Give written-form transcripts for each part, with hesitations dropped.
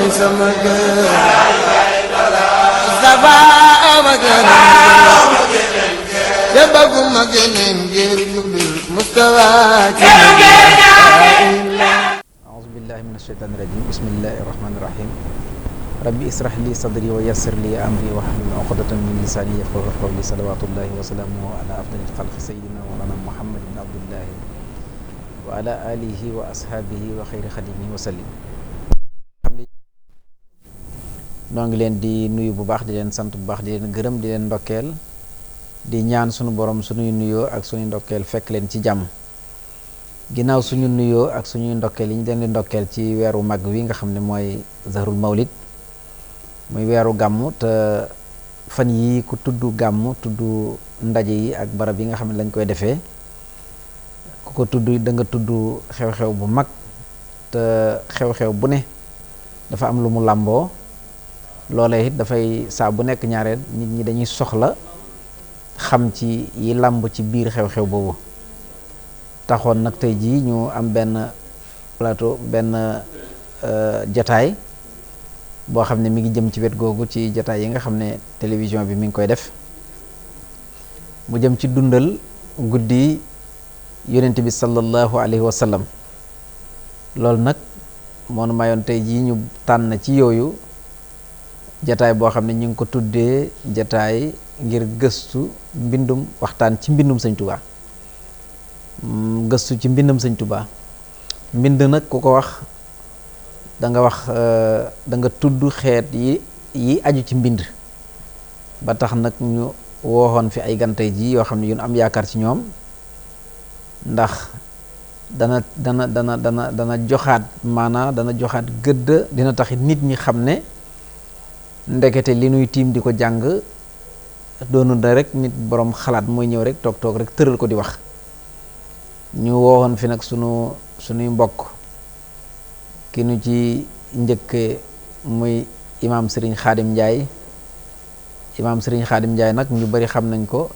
sama gën Mustafa ma gën te bëgguma gëneen ngir jublu Mustafa a'uuzu billahi mina shaytaani rajiim bismillahi rahmaani rahiim rabbi israh li sadri wa yassir li amri wahlul uqdatan min lisaani yafqahu qawli salawaatullahi wa salaamuhu ala afdalil xalqi sayyidina mawlana muhammad ibn abdullahi wa ala alihi wa ashaabihi wa xayri xadimihi wa sallim. noo ngi leen di nuyu bu baax di leen sant bu baax di leen gërëm di leen ndokkeel di ñaan sunu borom suñuy nuyoo ak suñuy ndokkeel fekk leen ci jàmm. ginnaaw suñu nuyoo ak suñuy ndokkeel yi ñu leen di ndokkeel ci weeru mag wi nga xam ne mooy zahrul mawlid muy weeru gàmm te fan yi ku tudd gàmm tudd ndaje yi ak barab yi nga xam ne lañ koy defee ku ko tudd da nga tudd xew-xew bu mag te xew-xew bu ne dafa am lu mu làmboo loolee it dafay saa bu nekk ñaareel nit ñi dañuy soxla xam ci yi làmb ci biir xew-xew boobu taxoon nag tey jii ñu am benn plateau benn jataay boo xam ne mi ngi jëm ci wet googu ci jataay yi nga xam ne télévision bi mi ngi koy def mu jëm ci dundal guddi yonent bi sallallahu alayhi wa sallam loolu nag moonu mayoon tey jii ñu tànn ci yooyu jataay boo xam ne ñu ngi ko tuddee jataay ngir gëstu mbindum waxtaan ci mbindum Sëñ Tuubaa gëstu ci mbindam Sëñ Tuubaa mbind nag ku ko wax da nga tudd xeet yi aju ci mbind ba tax nag ñu wooxoon fi ay gantay ji yoo xam ne yu am yaakaar ci ñoom ndax dana joxaat maanaa dana joxaat gëdd dina taxit nit ñi xam ne ndekete li nuy tiim di ko jàng doonu da rek nit boroom xalaat mooy ñëw rek toog rek tëral ko di wax ñu woowoon fi nag sunuy mbokk ki nu ci njëkke muy imaam Serigne Khadim Ndiaye nag ñu bari xam nañ ko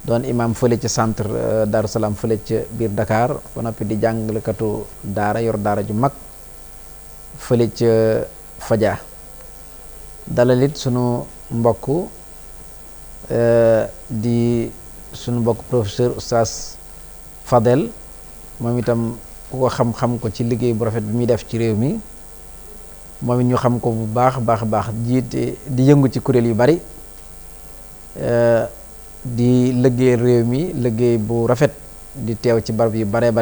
doon imaam fële ca centre Darou Salaam fële ca biir Dakar ba noppi di jàngalekatu daara yor daara ju mag fële ca Fadia dalalit sunu mbokk di sunu mbokk professeur oustaz Fadel moom itam ku ko xam-xam ko ci liggéey bu rafet bi muy def ci réew mi moom it ñu xam ko bu baax jiite di yëngu ci kuréel yu bari di liggéey réew mi liggéey bu rafet di teew ci barab yu bare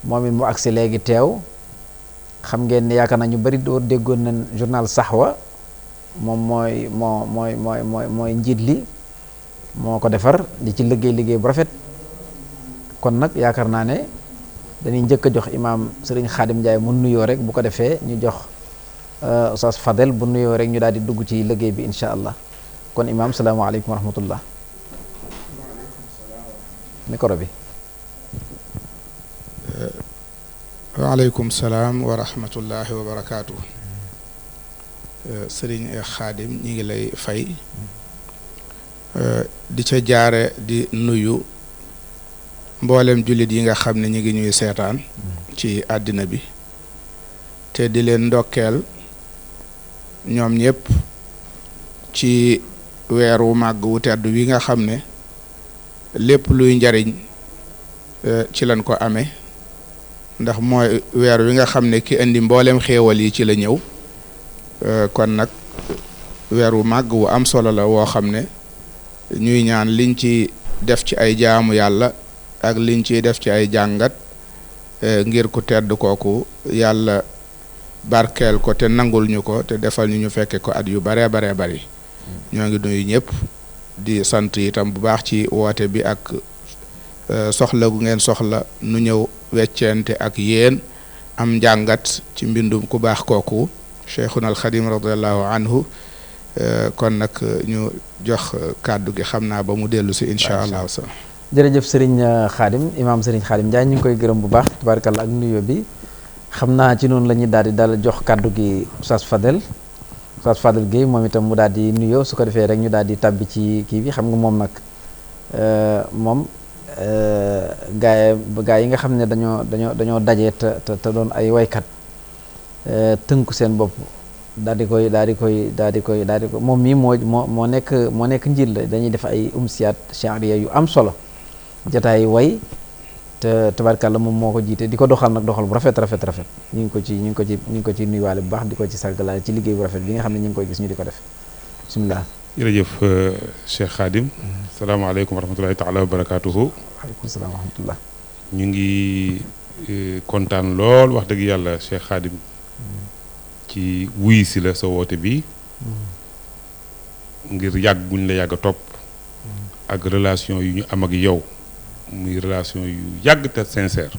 moom it mu agsi léegi teew xam ngeen ne yaakaar naa ñu bari doo déggoon nañ journal Sahwa moom mooy njiit li moo ko defar di ci liggéey bu rafet kon nag yaakaar naa ne dañuy njëkk a jox imaam Serigne Khadim Ndiaye mu nuyoo rek bu ko defee ñu jox Oustaz Fadel bu nuyoo rek ñu daal di dugg ci liggéey bi incha allah kon imaam salaamaaleykum wa rahmatullah micro bi. waaleykum salaam wa rahmatullahi wa barakaatu. Serigne Khadim ñi ngi lay fay di ca jaare di nuyu mboolem jullit yi nga xam ne ñi ngi ñuy seetaan ci àddina bi te di leen ndokkeel ñoom ñëpp ci weer wu màgg wu tedd wi nga xam ne lépp luy njariñ ci lañ ko amee ndax mooy weer wi nga xam ne ki indi mboolem xéewal yi ci la ñëw kon nag weer wu màgg wu am solo la woo xam ne ñuy ñaan liñ ci def ci ay jaamu yàlla ak liñ ciy def ci ay jàngat ngir ku tedd kooku yàlla barkeel ko te nangul ñu ko te defal ñu fekke ko at yu baree bari ñoo ngi nuyu ñëpp di sant itam bu baax ci woote bi ak soxla gu ngeen soxla nu ñëw weccente ak yéen am njàngat ci mbindum ku baax kooku Cheikhuna al Khadim radiallahu anhu kon nag ñu jox kàddu gi xam naa ba mu dellu si incha allah. jërëjëf Serigne Khadim imaam Serigne Khadim Ndiaye ñu ngi koy gërëm bu baax tabarakallah ak nuyoo bi xam naa ci noonu la ñuy daal di jox kàddu gi Oustaz Fadel Guèye moom itam mu daal di nuyoo su ko defee rek ñu daal di tàbbi ci kii bi xam nga moom nag moom gaa yi nga xam ne dañoo daje te doon ay waykat tënku seen bopp daal di koy moom mii moo nekk njiit la. dañuy def ay umsiyaat sha'riya yu am solo jataay way te tabarkàlla moom moo ko jiite di ko doxal nag doxal bu rafet ñu ngi ko ci nuyuwaale bu baax di ko ci sargalaale ci liggéey bu rafet bi nga xam ne ñu ngi koy gis ñu di ko def bismillah. jërëjëf Cheikh Khadim. salaamaaleykum wa rahmatulahi taala wa barakaatuhu. waaleykum salaam wa rahmatullah. ñu ngi kontaan lool wax dëgg yàlla Cheikh Khadim ci wuy si la sa woote bi ngir yàgg guñ la yàgg a topp ak relation yu ñu am ak yow muy relation yu yàgg te sincère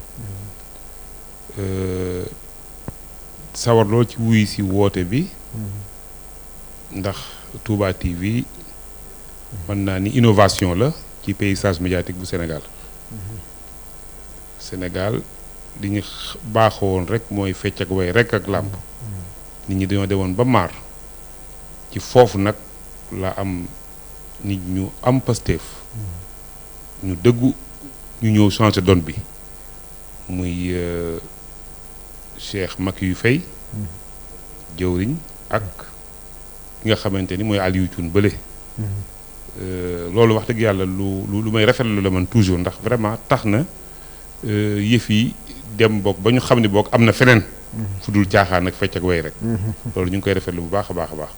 sawar lool ci wuy si woote bi ndax Touba TV mën naa ni innovation la ci paysage médiatique bu Sénégal Sénégal li ñu baaxoon rek mooy fecc ak way rek ak làmb nit ñi dañoo demoon ba maar ci foofu nag la am nit ñu am Pastef ñu dëggu ñu ñëw changer donne bi muy Cheikh Makiyu Faye jëwriñ ak ki nga xamante ni mooy Aliou Thioune bële loolu wax dëgg yàlla lu may rafetlu la man toujours ndax vraiment tax na yëf yi dem boog ba ñu xam ne boog am na feneen fu dul caaxaan ak fecc ak way rek loolu ñu ngi koy rafetlu bu baax a baax a baax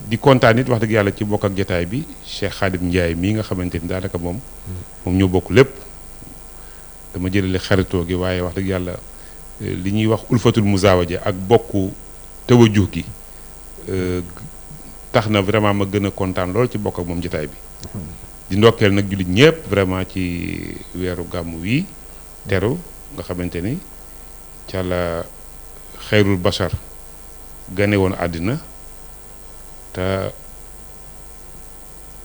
di kontaan nit wax dëgg yàlla ci bokk ak jotaay bi Cheikh Khadim Ndiaye mii nga xamante ni daanaka moom ñoo bokk lépp dama jëlale xaritoo gi waaye wax dëgg yàlla li ñuy wax ulfatul muzaawaja ak bokku tëwajuh gi tax na vraiment ma gën a kontaan lool ci bokk ak moom jotaay bi di ndokkeel nag jullit ñëpp vraiment ci weeru gàmmu wi teru nga xamante ni ca la xayrul bashar gane woon àddina te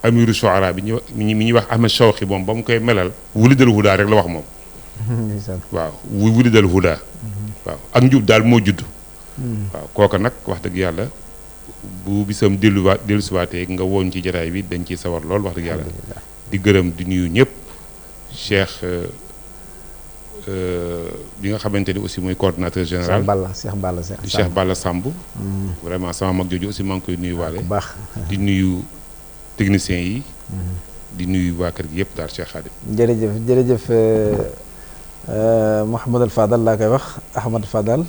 amiru shuara bi mi ñuy wax Ahmed Shawqi moom ba mu koy melal wulidal huda rek la wax moom waaw wulidal huda waaw ak njub daal moo judd waaw kooka nag wax dëgg yàlla bu bisam dellusiwaatee nga woon ci jataay bi dañ ciy sawar lool wax dëgg yàlla di gërëm di nuyu ñëpp Cheikh bi nga xamante ni aussi mooy coordinateur général Cheikh Balla Samb vraiment sama mag jooju aussi maa ngi koy nuyu waale baax di nuyu techniciens yi di nuyu waa kër gi yëpp daal Cheikh Khadim jërëjëf Mouhamadou Fadal laa koy wax Ahmadou Fadal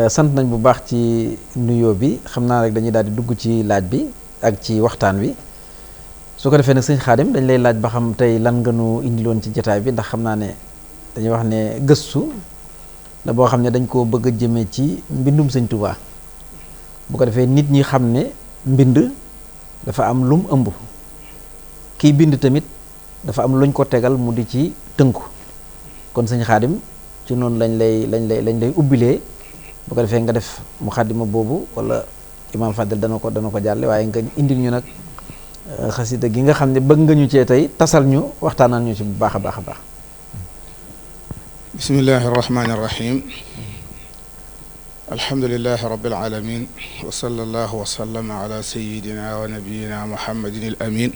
sant nañ bu baax ci nuyoo bi xam naa rek dañuy daal di dugg ci laaj bi ak ci waxtaan wi su ko defee nag sëñ Khadim dañ lay laaj ba xam tey lan nga nu indiloon ci jotaay bi ndax xam naa ne dañuy wax ne gëstu la boo xam ne dañ koo bëgg a jëmee ci mbindum sëñ Touba bu ko defee nit ñi xam ne mbind dafa am lum ëmb kiy bind tamit dafa am luñ ko tegal mu di ci tënku kon sëñ Khadim ci noonu lañ lay ubbilee bu ko defee nga def muxaddima boobu wala Imam Fadel dana ko jàlle waaye nga indil ñu nag xasida gi nga xam ne bëgg nga ñu cee tey tasal ñu waxtaanal ñu ci bu baax a baax a baax bismillahi arrahmani irrahim alhamdulilahi rabbil alamin wa sallallahu wa sallama ala sayidina wa nabiyina muhammadin al amin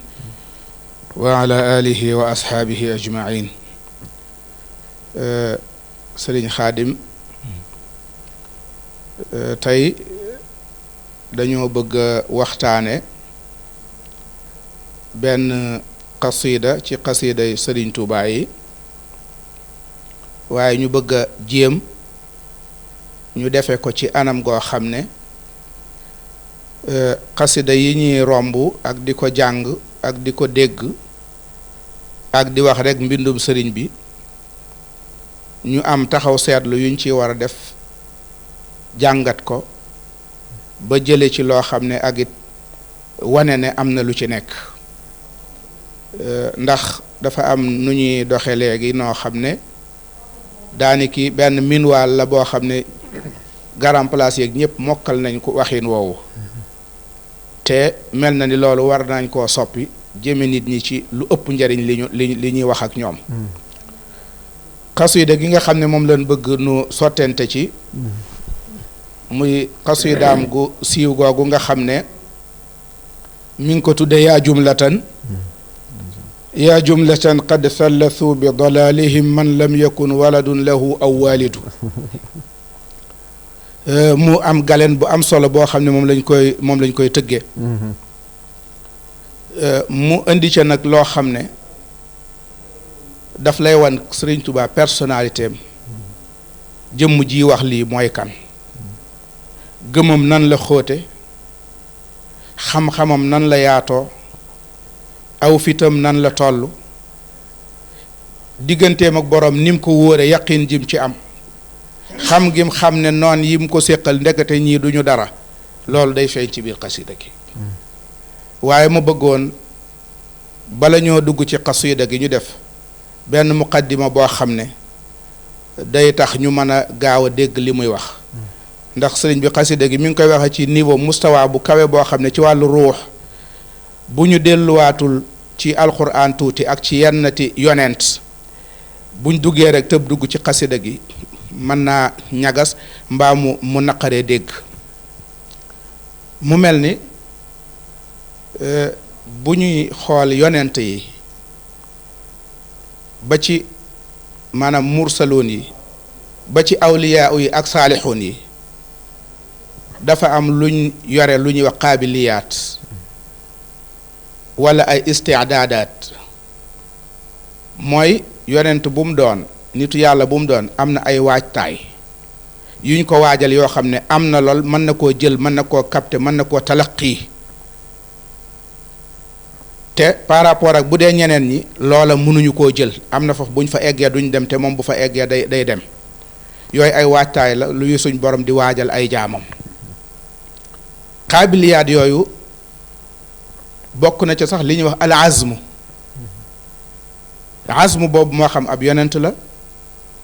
wa ala alihi wa ashaabihi ajmain sëriñ Xaadim tey dañoo bëgg a waxtaane benn qasida ci qasida yi sëriñ Tuubaa yi waaye ñu bëgg a jéem ñu defe ko ci anam goo xam ne qasida yi ñuy romb ak di ko jàng ak di ko dégg ak di wax rekk mbindum sëriñ bi ñu am taxaw seetlu yuñ ci war a def jàngat ko ba jële ci loo xam ne ak it wane ne am na lu ci nekk ndax dafa am nu ñuy doxe léegi noo xam ne daaniki benn minwaal la boo xam ne garam place yeeg ñëpp mokkal nañ ko waxin woowu te mel na ni loolu war nañ koo soppi jëme nit ñi ci lu ëpp njariñ li ñuy wax ak ñoom xasida gi nga xam ne moom lañ bëgg nu sottente ci muy xasidaam gu siiw googu nga xam ne mi ngi ko tudde yaa jumlatan qad thallathu bi dalalihim man lam yakun waladun lahu aw walidu mu am galeen bu am solo boo xam ne moom lañ koy tëggee mu indi ca nag loo xam ne daf lay wan Sëriñ Tuubaa personnalité am jëmm ji wax lii mooy kan gëmam nan la xóote xam-xamam nan la yaatoo aw fitam nan la toll digganteem ak boroom ni mu ko wóore yaqin jim ci am xam gim xam ne noon yi mu ko séqal ndekete ñii duñu dara loolu day feeñ ci biir xasida gi waaye ma bëggoon bala ñoo dugg ci xasida gi ñu def benn muqaddima boo xam ne day tax ñu mën a gaaw a dégg li muy wax ndax sëriñ bi xasida gi mi ngi koy waxe ci niveau mustawa bu kawe boo xam ne ci wàllu ruux bu ñu delluwaatul ci alquran tuuti ak ci yennati yonent buñ duggee rek tëb dugg ci xasida gi mën naa ñagas mbaa mu naqaree dégg mu mel ni bu ñuy xool yonent yi ba ci maanaam mursaloon yi ba ci awliyaa yi ak saalixoon yi dafa am luñ yore lu ñuy wax qaabiliyaat wala ay istidaadaat mooy yonent bu mu doon nitu yàlla bu mu doon am na ay waajtaay yuñ ko waajal yoo xam ne am na lool mën na koo jël mën na koo capter mën na koo talaqi te par rapport ak bu dee ñeneen ñi loola mënuñu koo jël am na foofu buñ fa eggee duñ dem te moom bu fa eggee day dem yooyu ay waajtaay la lu yu suñ borom di waajal ay jaamam qaabiliyaat yooyu bokk na ca sax li ñuy wax al azmu boobu moo xam ab yonent la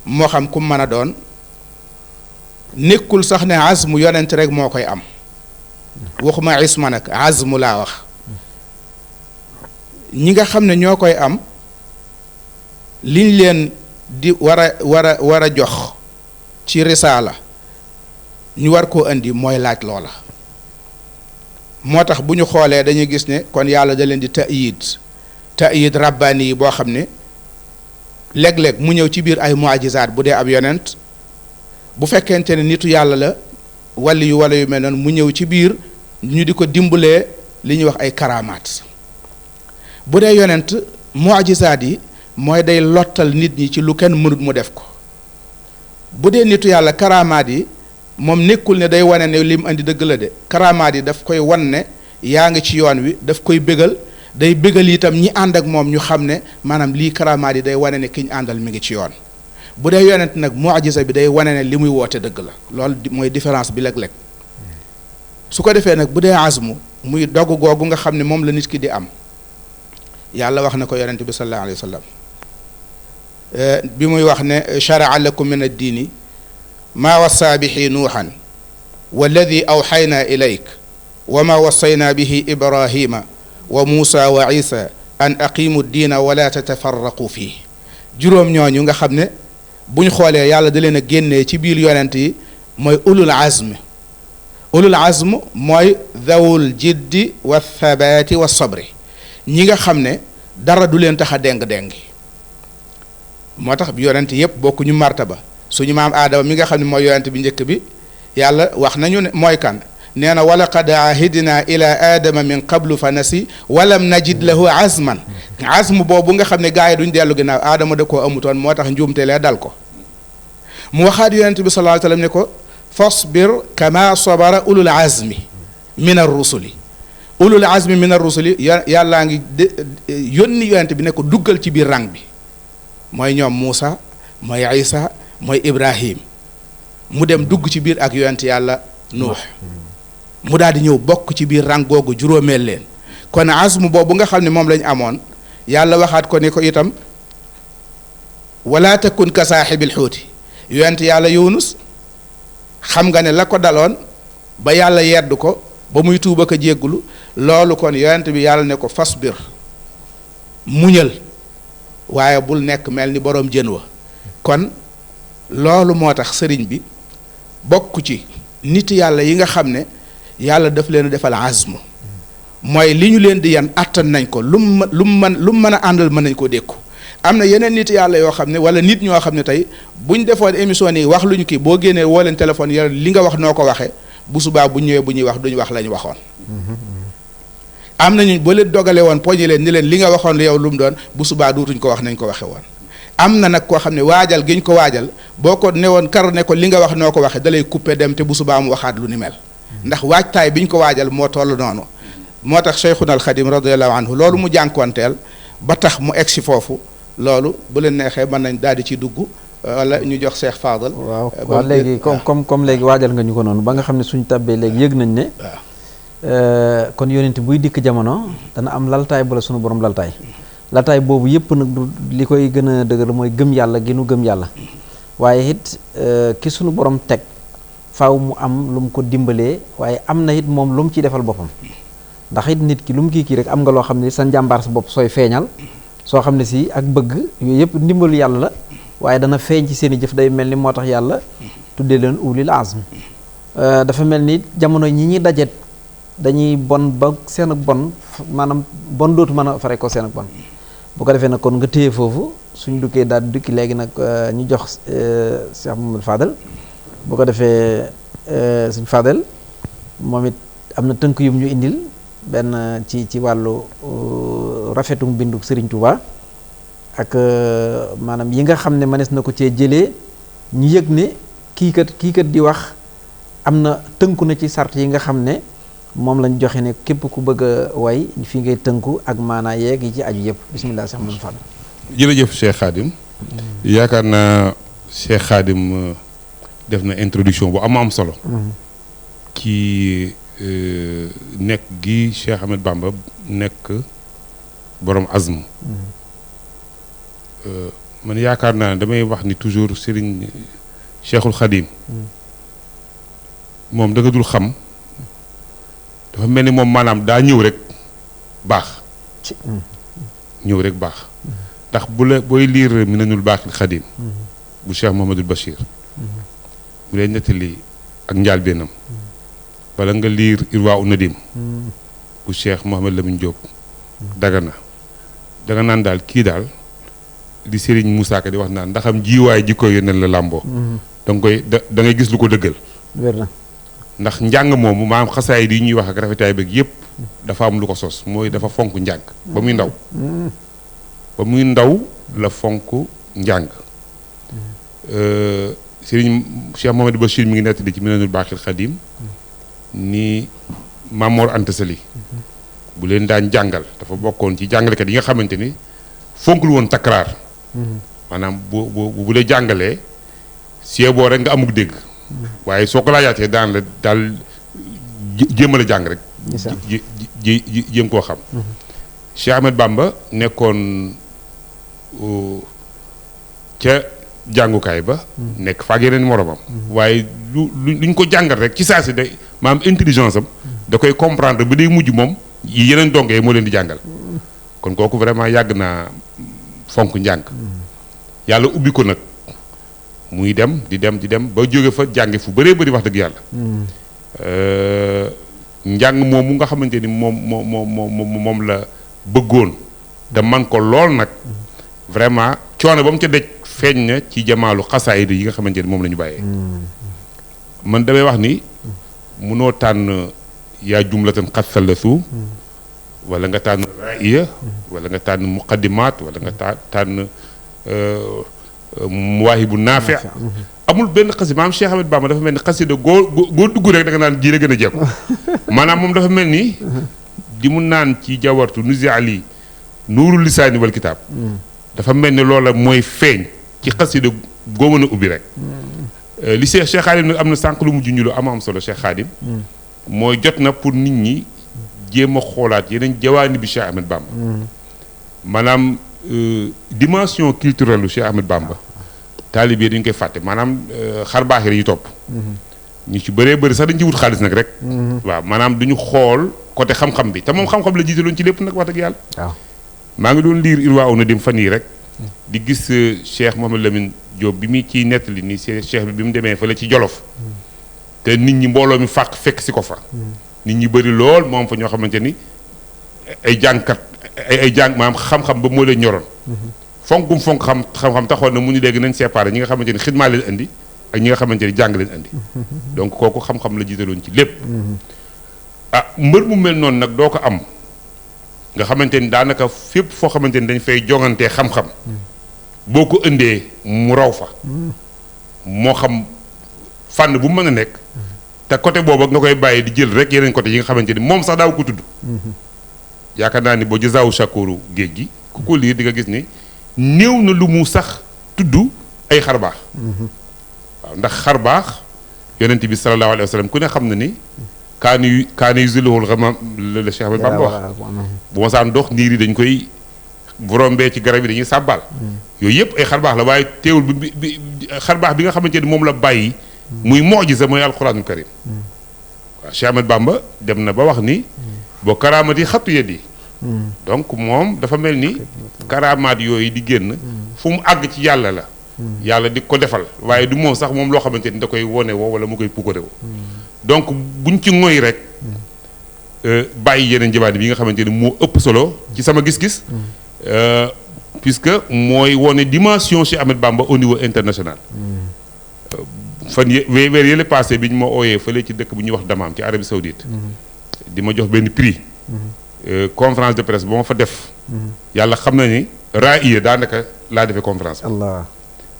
moo xam ku mën a doon nekkul sax ne azmu yonent rek moo koy am waxuma isma nag azmu laa wax ñi nga xam ne ñoo koy am liñ leen di war a jox ci risaala ñu war koo indi mooy laaj loola moo tax bu ñu xoolee dañuy gis ne kon yàlla da leen di ta'yid rabbaani yi boo xam ne léeg-léeg mu ñëw ci biir ay mu'jizaat bu dee ab yonent bu fekkente ne nitu yàlla la wali yu wala yu mel noonu mu ñëw ci biir ñu di ko dimbalee li ñuy wax ay karamaat bu dee yonent mu'jizaat yi mooy day lottal nit ñi ci lu kenn mënut mu def ko bu dee nitu yàlla karamaat yi moom nekkul ne day wane ne li mu andi dëgg la de karamaat yi daf koy wan ne yaa ngi ci yoon wi daf koy bégal day bégal itam ñi ànd ak moom ñu xam ne maanaam lii karamaat yi day wane ne ki ñu àndal mi ngi ci yoon bu dee yonent nag mu'jiza bi day wane ne li muy woote dëgg la loolu mooy différence bi léeg-léeg su ko defee nag bu dee azmu muy dogg googu nga xam ne moom la nit ki di am yàlla wax na ko yonent bi sallallahu alayhi wa sallam bi muy wax ne shara'a lakum min ad-diini maa wassaa bihi nuuhan walladi awxaynaa ilayk wa maa wassaynaa bihi ibrahima wa muusa wa isa an aqimu diina wala tatafarraqu fii juróom ñooñu nga xam ne buñ xoolee yàlla da leen a génnee ci biir yonent yi mooy ulul azm mooy dhawul jiddi wa thabaati wa sabri ñi nga xam ne dara du leen tax a déng-déng moo tax bi yonent yépp bokkuñu martaba suñu maam aadama mi nga xam ne mooy yonent bi njëkk bi yàlla wax nañu ne mooy kan nee na wala qad ahidna ila aadama min qablu fa nasi walam najid lahu azman azm boobu nga xam ne gaa yi duñ dellu ginnaaw aadama da koo amutoon moo tax njuumte lee dal ko mu waxaat yonent bi sallallahu alayhi wa sallam ne ko fasbir kama sabara ulul azmi min ar-rusuli ulul azmi min ar-rusuli yàllaa ngi yónni yonent bi ne ko duggal ci biir rang bi mooy ñoom Muusa mooy Isa mooy Ibrahim mu dem dugg ci biir ak yonent yàlla Nuux mu daal di ñëw bokk ci biir rang googu juróomeel leen kon azmu boobu nga xam ne moom lañ amoon yàlla waxaat ko ne ko itam wala takun ka saaxibil xuuti yonent yàlla Yunus xam nga ne la ko daloon ba yàlla yedd ko ba muy tuuba ko jéggulu loolu kon yonent bi yàlla ne ko fasbir muñal waaye bul nekk mel ni boroom jën wa kon loolu moo tax sëriñ bi bokk ci nit yàlla yi nga xam ne yàlla daf leen defal azm mooy li ñu leen di yan àttan nañ ko lu mu mën a àndal mën nañ koo dékku am na yeneen nit yàlla yoo xam ne wala nit ñoo xam ne tey buñ defoon émission nii wax luñu kii boo génnee woo leen téléphone yàlla li nga wax noo ko waxee bu subaa bu ñëwee bu ñuy wax duñu wax la ñu waxoon. am nañu boo leen dogale woon poñi leen ni leen li nga waxoon yow lu mu doon bu subaa duutuñ ko wax nañ ko waxe woon. am na nag koo xam ne waajal giñ ko waajal boo ko newoon kar ne ko li nga wax noo ko waxee da lay coupé dem te bu subaa mu waxaat lu ni mel ndax waajtaay biñ ko waajal moo toll noonu. moo tax Cheikhuna al Xadim radiyallahu anhu loolu mu jànkuwanteel ba tax mu egg si foofu loolu bu leen neexee mën nañ daal di ci dugg wala ñu jox Cheikh Fadal. waaw léegi comme léegi waajal nga ñu ko noonu ba nga xam ne suñ tabbee léegi yëg nañ ne. kon yonent buy dikk jamono dana am laltaay bu la sunu borom laltaay boobu yëpp nag li koy gën a dëgër mooy gëm yàlla gi nu gëm yàlla waaye it ki sunu borom teg faaw mu am lu mu ko dimbalee waaye am na it moom lu mu ciy defal boppam. ndax it nit ki lu mu kii rek am nga loo xam ne sa njàmbaar sa bopp sooy feeñal soo xam ne si ak bëgg yooyu yëpp ndimbalu yàlla la waaye dana feeñ ci seen i jëf day mel ni moo tax yàlla tuddee leen ulil azm dafa mel ni jamono ñi ñuy dajet dañuy bon ba seen ak bon maanaam bon dootu mën a fare ko seen ak bon bu ko defee nag kon nga téye foofu suñ dukkee daal di dukki léegi nag ñu jox Cheikh Mamadou Fadel bu ko defee suñ Fadel moom it am na tënk yum ñu indil benn ci wàllu rafetum bindu Serigne Touba ak maanaam yi nga xam ne mënees na ko cee jëlee ñu yëg ne kii kat di wax am na tënku na ci sart yi nga xam ne moom lañ joxe ne képp ku bëgg a way fii ngay tënku ak maanaa yeeg yi ci aju yëpp bisimilah Cheikh Mamadou Fadel. jërëjëf Cheikh Khadim yaakaar naa Cheikh Khadim def na introduction bu am solo. ci nekk gi Cheikh Ahmed Bamba nekk borom azm. man yaakaar naa damay wax ni toujours Serigne Cheikhul Khadim moom da nga dul xam dafa mel ni moom maanaam daa ñëw rek baax. ñëw rek baax. ndax bu la booy liir Minanul Baaxil Khadim bu Cheikh Mouhamadul Bachir bu lay nettali ak njaalbeenam wala nga liir Irwa u Nadim bu Cheikh Mouhamad Lamine Diop Dagana danga naan daal kii daal di Serigne Moussa Ka di wax naan ndaxam jiwaay ji koy yónneel la làmboo da nga koy da ngay gis lu ko dëggal wér na ndax njàng moomu maanaam xasaay yi ñuy wax ak rafetaay beeg yëpp dafa am lu ko sos mooy dafa fonk njàng ba muy ndaw ba muy ndaw la fonk njàng Serigne Cheikh Mouhamadou Bachir mi ngi nettali ci Minanul Baaxil Khadim ni Mamor Anta Sali bu leen daan jàngal dafa bokkoon ci jàngalekat yi nga xamante ni fonkul woon takraar maanaam bu lay jàngalee sie boo rek nga amuk dégg waaye soo ko laajaatee daan la daal jéem a la jàng rek jéem koo xam Cheikh Ahmed Bamba nekkoon ca jàngukaay ba nekk faak yeneen moromam waaye luñ ko jàngal rek ci saa si de maam intelligence am da koy comprendre ba day mujj moom yeneen donge moo leen di jàngal kon kooku vraiment yàgg naa fonk njàng yàlla ubbi ko nag muy dem di dem ba jóge fa jànge fu bëree bëri wax dëgg yàlla njàng moomu nga xamante ni moom la bëggoon te man ko lool nag vraiment coono ba mu ca dej feeñ na ci jamaalu xasaayid yi nga xamante ni moom la ñu bàyyee man damay wax ni munoo tànn yaa jumlatan xat sallasu wala nga tànn raaya wala nga tànn muqaddimaat wala nga tànn muwaahibu naafi amul benn xasida maanaam Cheikh Ahmed Bamba dafa mel ni xasida goo dugg rek da nga naan jii la gën a jekku maanaam moom dafa mel ni di mu naan ci jawartu nusi ali nuurul lisaani wal kitaab dafa mel ni loola mooy feeñ ci xasida goo mën a ubbi rek li Cheikh Khadim nag am na sànq lu mu junj lu am solo Cheikh Khadim mooy jot na pour nit ñi jéem a xoolaat yeneen jawaani bi Cheikh Ahmed Bamba maanaam dimension culturelle lu Cheikh Ahmed Bamba taalibe dañu koy fàtte maanaam xar baax yi topp ñu ci bëree bëri sax dañ ci wut xaalis nag rek waaw maanaam duñu xool côté xam-xam bi te moom xam-xam la jiitaloon ci lépp nag wax dëgg yàlla waaw maa ngi doon liir Irwa u Nadim fan yii rek di gis Cheikh Mouhamad Lamine Diop bi muy ciy nettali ni Cheikh bi mu demee fële ci Jolof te nit ñi mbooloo mi fekk si ko fa nit ñi bëri lool moom fa ñoo xamante ni ay jàngkat ay jàng maanaam xam-xam ba moo leen ñoroon fonkum fonk xam-xam taxoon na mu ñu léegi nañ séparé ñi nga xamante ni xidmaa leen indi ak ñi nga xamante ni jàng leen indi donc kooku xam-xam la jiitaloon ci lépp mbër mu mel noonu nag doo ko am nga xamante ni daanaka fépp foo xamante ni dañ fay jongantee xam-xam boo ko indee mu raw fa moo xam fànn bu mën a nekk te côté boobu nga koy bàyyi di jël rek yeneen côté yi nga xamante ni moom sax daaw ko tudd yaakaar naa ni boo jazaawu shakuru géej gi ku ko lire di nga gis ni néew na lu mu sax tudd ay xarbaax waaw ndax xarbaax yonent bi sallallahu alayhi wa sallam ku ne xam na ni kaani yuziluhul ghamam la Cheikh Ahmed Bamba wax bu ma saan dox niir yi dañ koy rombee ci garab yi dañuy sàbbaal yooyu yëpp ay xarbaax la waaye teewul bi xarbaax bi nga xamante ni moom la bàyyi muy mu'jiza mooy alquranul karim waaw Cheikh Ahmed Bamba dem na ba wax ni boo karaamati xattu yeddi donc moom dafa mel ni karaamaat yooyu di génn fu mu àgg ci yàlla la yàlla di ko defal waaye du moom sax moom loo xamante ni da koy wone woo wala mu koy pukkare woo donc buñ ci ngoy rek bàyyi yeneen jabaani bi nga xamante ni moo ëpp solo ci sama gis-gis puisque mooy wone dimension Cheikh Ahmed Bamba au niveau international fan weer yële passé bi ñu ma ooyee fële ci dëkk bu ñuy wax Damaam ci Arabie Saoudite di ma jox benn prix conférence de presse ba ma fa def yàlla xam na ni raaya daanaka laa defee conférence Allah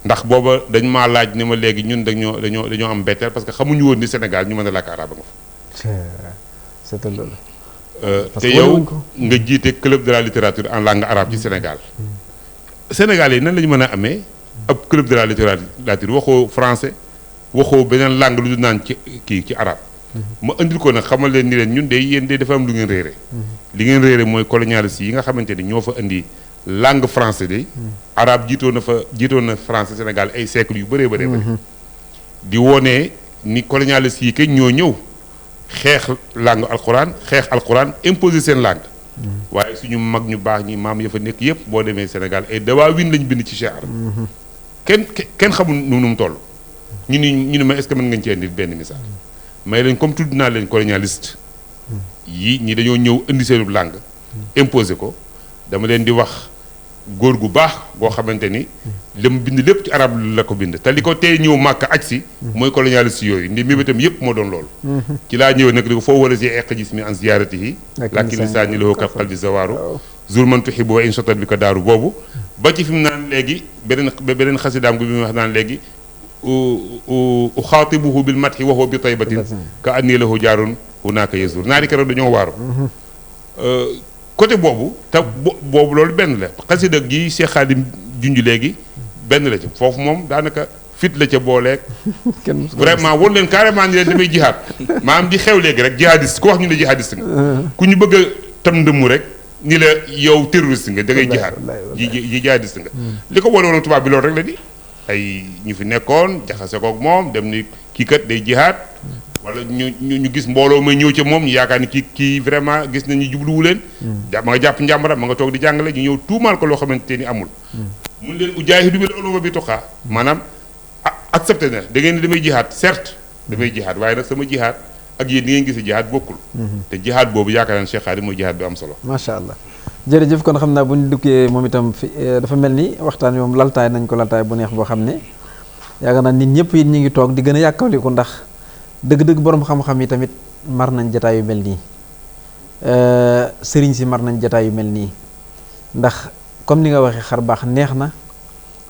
ndax booba dañ maa laaj ni ma léegi ñun dañoo am mbetteel parce que xamuñu woon ni Sénégal ñu mën a làkk arabe nga fa c'est loolu te yow nga jiite club de la littérature en langue arabe ci Sénégal Sénégal yi nan la ñu mën a amee ab club de la littérature waxoo français waxoo beneen langue lu du naan ci arabe ma indil ko nag xamal leen ni leen ñun de yéen de dafa am lu ngeen réere li ngeen réere mooy colonialiste yi nga xamante ni ñoo fa indi langue français de arabe jiitoon na français Sénégal ay siècles yu bëree bëri di wone ni colonialiste yi kay ñoo ñëw xeex langue alquran imposer seen langue waaye suñu mag ñu baax ñi maam ya fa nekk yëpp boo demee Sénégal ay dawaawin lañ bind ci Cheikh kenn xamul nu mu toll ñu ni ma est-ce que mën ngañ ci indi benn misaal may leen comme tudd naa leen colonialiste yi ñi dañoo ñëw indi seenu langue imposer ko dama leen di wax góor gu baax goo xamante ni li mu bind lépp ci arab la ko bind te li ko tey ñëw màkk aj si mooy colonialiste yooyu ndi mébétam yëpp moo doon loolu ci laa ñëw nag di ko foo wala si eq gis mi an ziyaratihi lakin lisaani lahu kal qalbi zawaaru zur man tuhibbu wa in sotat bi ko daaru boobu ba ci fi mu naan léegi beneen xasidaam gu bi mu wax naan léegi uxaatibuhu bil mathi wa huwa bi taybatin ka anni lahu jaarun hunaaka yazur naari keroog dañoo waaru côté boobu te boobu loolu benn la xasida gi Cheikh Khadim junj léegi benn la ci foofu moom daanaka fit la ca booleeg vraiment won leen carrément ni leen damay jihaad maanaam di xew léegi rek jihadiste ku wax ñu ne jihadiste nga ku ñu bëgg a tam ndëmmu rek ni la yow terroriste nga da ngay jihaad ji jihadiste nga li ko wane woon tubaab bi loolu rek la di ay ñu fi nekkoon jaxase kook moom dem ni kii kat day jihaad wala ñu gis mbooloo may ñëw ca moom ñu yaakaar ni kii vraiment gis nañu jubluwu leen ma nga jàpp njàmbaram ma nga toog di jàngale ñu ñëw tuumaal ko loo xamante ni amul mun leen ujaahidu bil ulumi bi tuqaa maanaam accepté na da ngeen ni damay jihaad certes damay jihaad waaye nag sama jihaad ak yéen di ngeen gis jihaad bokkul te jihaad boobu yaakaar naa Cheikh Khadim mooy jihaad bi am solo macha allah jërëjëf kon xam naa bu ñu duggee moom itam fi dafa mel ni waxtaan wi moom laltaay nañ ko laltaay bu neex boo xam ne yaakaar naa nit ñëpp yi ñu ngi toog di gën a yàkkaliku ndax dëgg-dëgg borom xam-xam yi tamit mar nañ jataay yu mel nii sëriñ si mar nañ jataay yu mel nii ndax comme ni nga waxee xar baax neex na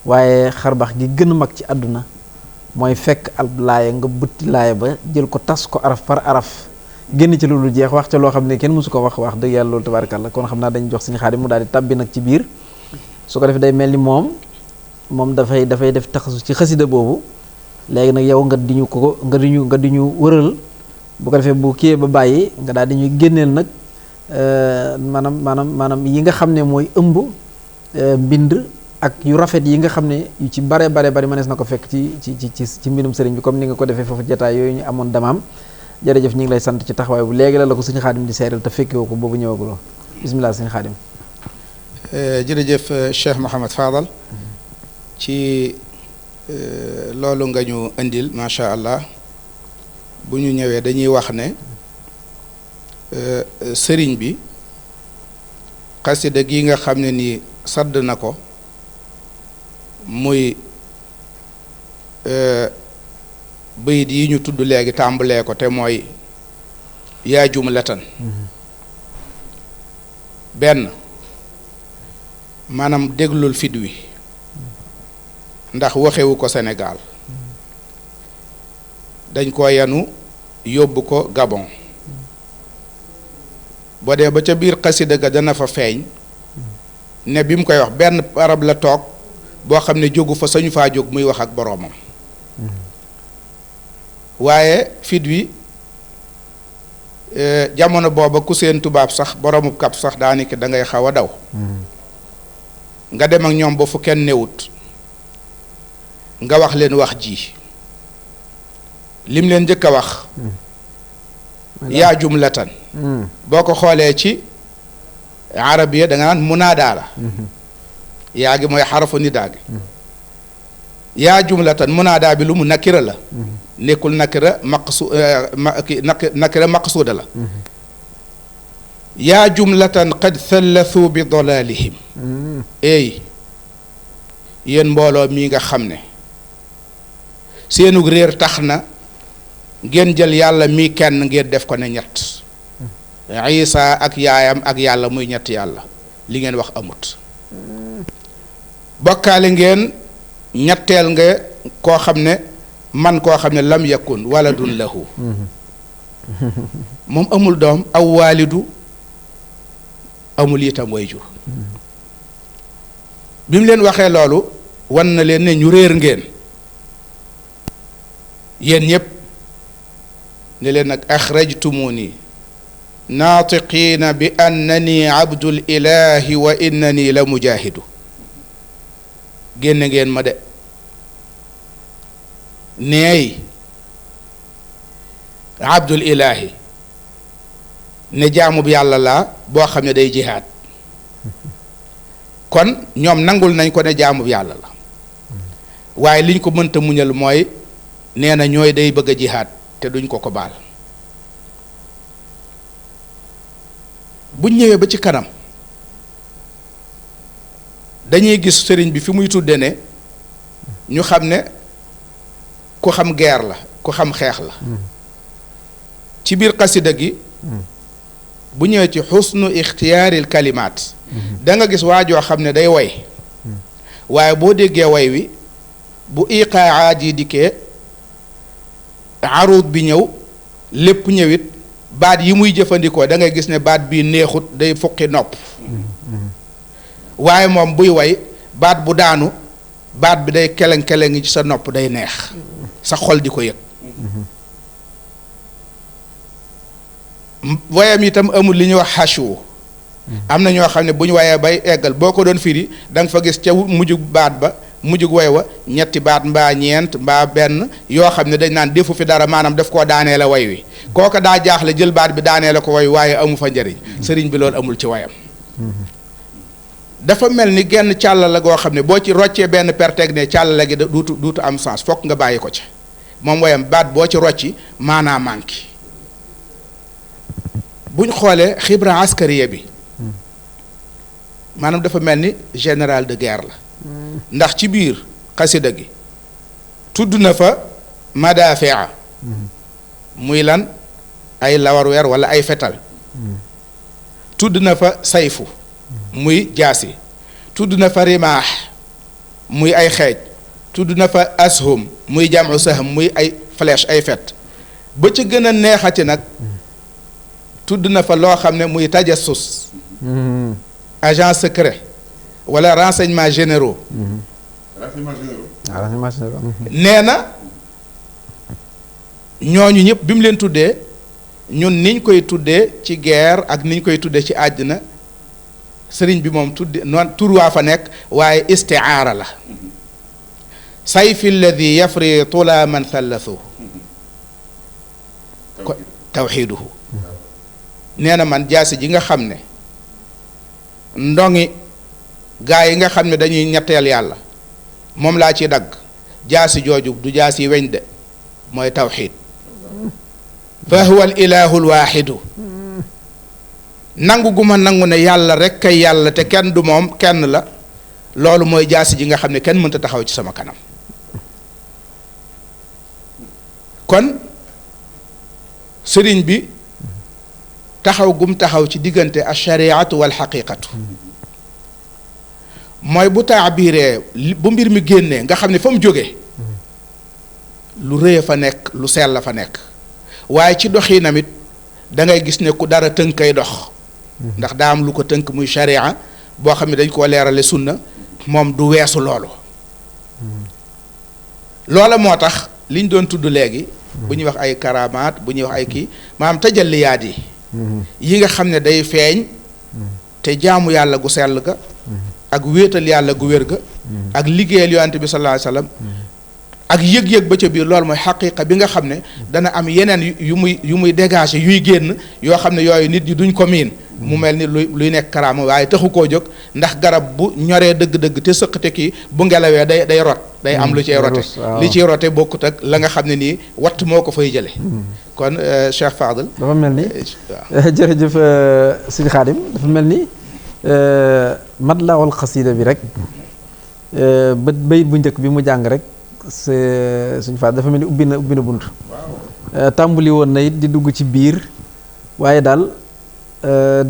waaye xar baax gi gën a mag ci àdduna mooy fekk ab laaya nga bëtti laaya ba jël ko tas ko araf par araf génn ci loolu jeex wax ca loo xam ne kenn mësu ko wax dëgg yàlla loolu tabaarkalla kon xam naa dañ jox suñu Xaadim mu daal di tàbbi nag ci biir su ko defee day mel ni moom dafay def taxasu ci xasida boobu léegi nag yow nga di ñu wëral bu ko defee bu kiyee ba bàyyi nga daal di ñuy génneel nag maanaam yi nga xam ne mooy ëmb mbind ak yu rafet yi nga xam ne yu ci bare mënees na ko fekk ci mbindum sëriñ bi comme ni nga ko defee foofu jotaay yooyu ñu amoon Damaam jërëjëf ñu ngi lay sant ci taxawaay bu léegi la ko suñu Xaadim di seeral te fekkewoo ko boobu ñëwaguloo bismillah suñu Xaadim jërëjëf Cheikh Mouhamed Fadal ci loolu nga ñu indil macha allah bu ñu ñëwee dañuy wax ne sëriñ bi xasida gi nga xam ne nii sadd na ko muy bayit yi ñu tudd léegi tàmbalee ko te mooy yaa jumlatan benn maanaam déglul fit wi ndax waxewu ko Sénégal dañ ko yanu yóbbu ko Gabon boo dee ba ca biir xasida ga dana fa feeñ ne bi mu koy wax benn barab la toog boo xam ne jógu fa sañu faa jóg muy wax ak boroomam waaye fit wi jamono booba ku seen tubaab sax boroomu kap sax daanaka da ngay xaw a daw nga dem ak ñoom ba fu kenn newut nga wax leen wax ji lim leen njëkk a wax yaa jumlatan boo ko xoolee ci arabiya da nga naan munaadaa la yaa gi mooy xarafu nidaa gi yaa jumlatan munaadaa bi lu mu nakira la nekkul nakira maqsuuda la yaa jumlatan qad thallathu bi dalaalihim eey yéen mbooloo mii nga xam ne seenug réer tax na ngeen jël yàlla mii kenn ngeen def ko ne ñett Isa ak yaayam ak yàlla muy ñett yàlla li ngeen wax amut bokkaale ngeen ñetteel nga koo xam ne man koo xam ne lam yakun waladun lahu moom amul doom aw waalidu amul itam way jur bi mu leen waxee loolu wan na leen ne ñu réer ngeen yéen ñépp ne leen nag axrajtumuni naatiqiina bi annani abdul ilahi wa innani la mujaahidu génne ngeen ma de neey abdul ilahi ne jaamub yàlla laa boo xam ne day jihaad kon ñoom nangul nañ ko ne jaamub yàlla la waaye liñ ko mënta muñal mooy nee na ñooy day bëgg a jihaad te duñ ko baal buñ ñëwee ba ci kanam dañuy gis sëriñ bi fi muy tudde ne ñu xam ne ku xam guerre la ku xam xeex la ci biir xasida gi bu ñëwee ci xusnu ixtiyaaril kalimaat da nga gis waajoo xam ne day woy waaye boo déggee woy wi bu iqaaat yi dikkee aruut bi ñëw lépp ñëwit baat yi muy jëfandikoo da ngay gis ne baat bii neexut day fukki nopp waaye moom buy way baat bu daanu baat bi day keleng-keleng ci sa nopp day neex sa xol di ko yëg wayam itam amul li ñuy wax xashu am na ñoo xam ne bu ñu wayee bay eggal boo ko doon firi da nga fa gis ca mujjug baat ba mujjug way wa ñetti baat mbaa ñeent mbaa benn yoo xam ne dañ naan defu fi dara maanaam daf koo daanee la way wi kooka daa jaaxle jël baat bi daanee la ko way waaye amu fa njëriñ sëriñ bi loolu amul ci wayam dafa mel ni genn càlla la goo xam ne boo ci roccee benn perteg ne càlla la gi duutu am sens fokk nga bàyyi ko ci moom wayam baat boo ci rocci maanaa manki buñ xoolee xibra askariya bi maanaam dafa mel ni général de guerre la ndax ci biir xasida gi tudd na fa madafia muy lan ay lawarweer wala ay fetal tudd na fa sayfu muy jaasi tudd na fa rimaax muy ay xeej tudd na fa ashum muy jamu sahm muy ay flèche ay fet ba ca gën a neexati nag tudd na fa loo xam ne muy tajassus agent secret wala renseignement généraux nee na ñooñu ñëpp bi mu leen tuddee ñun niñ koy tuddee ci guerre ak niñ koy tuddee ci àddina sëriñ bi moom tudde noon tur waa fa nekk waaye istiaara la sayfi alladi yafri tula man thallathu ko tawxiiduhu nee na man jaasi ji nga xam ne ndongi gaa yi nga xam ne dañuy ñetteel yàlla moom laa ci dagg jaasi jooju du jaasi weñ de mooy tawxiid fa huwa al ilahu al waaxidu nangu gu ma nangu ne yàlla rek kay yàlla te kenn du moom kenn la loolu mooy jaasi ji nga xam ne kenn mënta taxaw ci sama kanam. kon sëriñ bi taxaw gum taxaw ci diggante ashariatu wal xaqiqatu mooy bu taabiree bu mbir mi génnee nga xam ne fa mu jógee lu rëy fa nekk lu sell la fa nekk waaye ci doxinam it da ngay gis ne ku dara tënkay dox ndax daa am lu ko tënk muy sharia boo xam ne dañ koo leerale sunna moom du weesu loolu loola moo tax liñ doon tudd léegi bu ñuy wax ay karamaat bu ñuy wax ay kii maanaam tajalliyaat yi nga xam ne day feeñ te jaamu yàlla gu sell ga ak wéetal yàlla gu wér ga ak liggéeyal yonent bi sallallahu alayhi wasallam ak yëg-yëg ba ca biir loolu mooy xaqiqa bi nga xam ne dana am yeneen yu muy dégager yuy génn yoo xam ne yooyu nit ñi duñ ko miin mu mel ni luy nekk karaama waaye taxu koo jóg ndax garab bu ñoree dëgg-dëgg te sëqate kii bu ngelawee day rot day am lu ciy rote li ciy rote bokkut ak la nga xam ne nii watt moo ko fay jële kon Cheikh Fadel dafa mel ni jërëjëf sëñ Xaadim dafa mel ni matlaawal xasida bi rek ba bayit bu njëkk bi mu jàng rek suñ Fadel dafa mel ni ubbi na bunt tàmbali woon na it di dugg ci biir waaye daal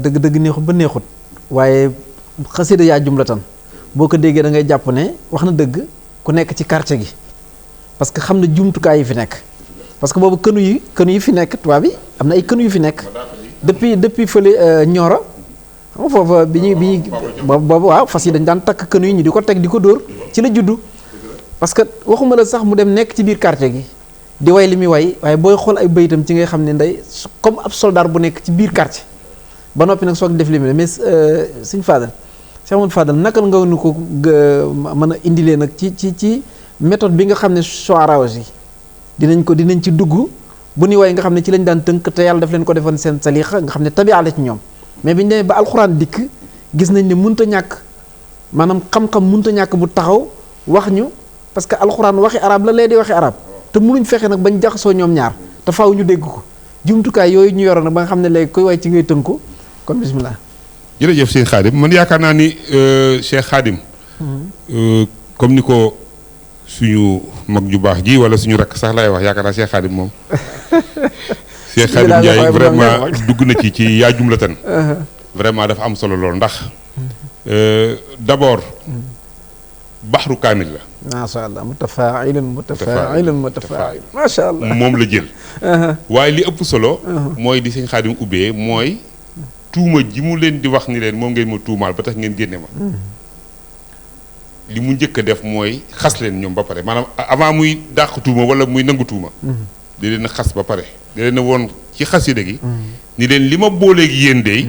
dëgg-dëgg neexut ba neexut waaye xasida yaa jumlatan boo ko déggee da ngay jàpp ne wax na dëgg ku nekk ci quartier gi parce que xam na jumtukaay yi fi nekk parce que boobu kënu yi fi nekk tubaab bi am na ay kënu yu fi nekk depuis fële Nioro xam nga foofa bi ñuy boobu waaw fas yi dañ daan takk kënu yi ñu di ko teg di ko dóor ci la juddu parce que waxuma la sax mu dem nekk ci biir quartier gi di way li muy way waaye booy xool ay bayitam ci ngay xam ne ndey comme ab soldat bu nekk ci biir quartier ba noppi nag soog def li mu mais Sëñ Fadel Cheikh Amadou Fadel naka nga nu ko mën a indilee nag ci méthode bi nga xam ne shu'ara yi dinañ ci dugg bu ni way nga xam ne ci lañ daan tënk te yàlla daf leen ko defoon seen salixa nga xam ne tabi'a la ci ñoom mais bi ñu demee ba alxuraan dikk gis nañ ne mënta ñàkk maanaam xam-xam mënta ñàkk bu taxaw wax ñu parce que alxuraan waxi arab la lee di waxi arab te mënuñ fexe nag bañ jaxasoo ñoom ñaar te faaw ñu dégg ko jumtukaay yooyu ñu yoroon nag ba nga xam ne léegi koy way ci ngay tënku kon bismillah jërëjëf Cheikh Khadim man yaakaar naa ni Cheikh Khadim comme ni ko suñu mag ju baax ji wala suñu rakk sax laay wax yaakaar naa Cheikh Khadim moom Cheikh Khadim Ndiaye vraiment dugg na ci yaa jumlatan vraiment dafa am solo lool ndax d'abord baxru kaamil la macha allah mutafaa'ilun macha allah moom la jël waaye li ëpp solo mooy di sëñ Khadim ubbee mooy tuuma ji mu leen di wax ni leen moom ngeen ma tuumaal ba tax ngeen génne ma li mu njëkk a def mooy xas leen ñoom ba pare maanaam avant muy dàq tuuma wala muy nangu tuuma di leen xas ba pare di leen woon ci xasida gi ni leen li ma booleegi yéen dey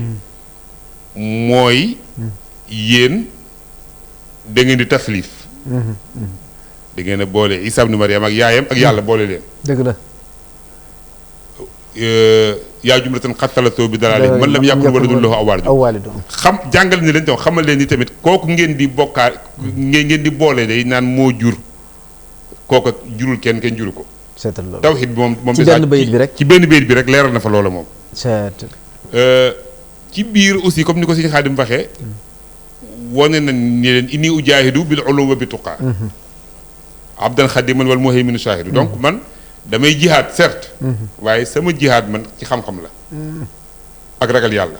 mooy yéen da ngeen di taslif da ngeen a boole Isa ibn Maryam ak yaayam ak yàlla boole leen dëgg la yaa jumlatan xattalatoo bi dalaa man lam yàqul wala dul lahu awwaalidu xam jàngal ni leen tam xamal leen ni tamit kooku ngeen di bokkaa ngeen di boole day naan moo jur kooku jurul kenn juru ko seetal loolu tawhid bi moom ci benn bayit bi rek ci benn bayit bi rek leeral na fa loola moom ci biir aussi comme ni ko Sëñ Xaadim waxee wane na ni leen inni ujaahidu bil ulum wa bi tuqaa abdan xadiman wal muhayminu shaahidu donc man damay jihaad certes waaye sama jihaad man ci xam-xam la ak ragal yàlla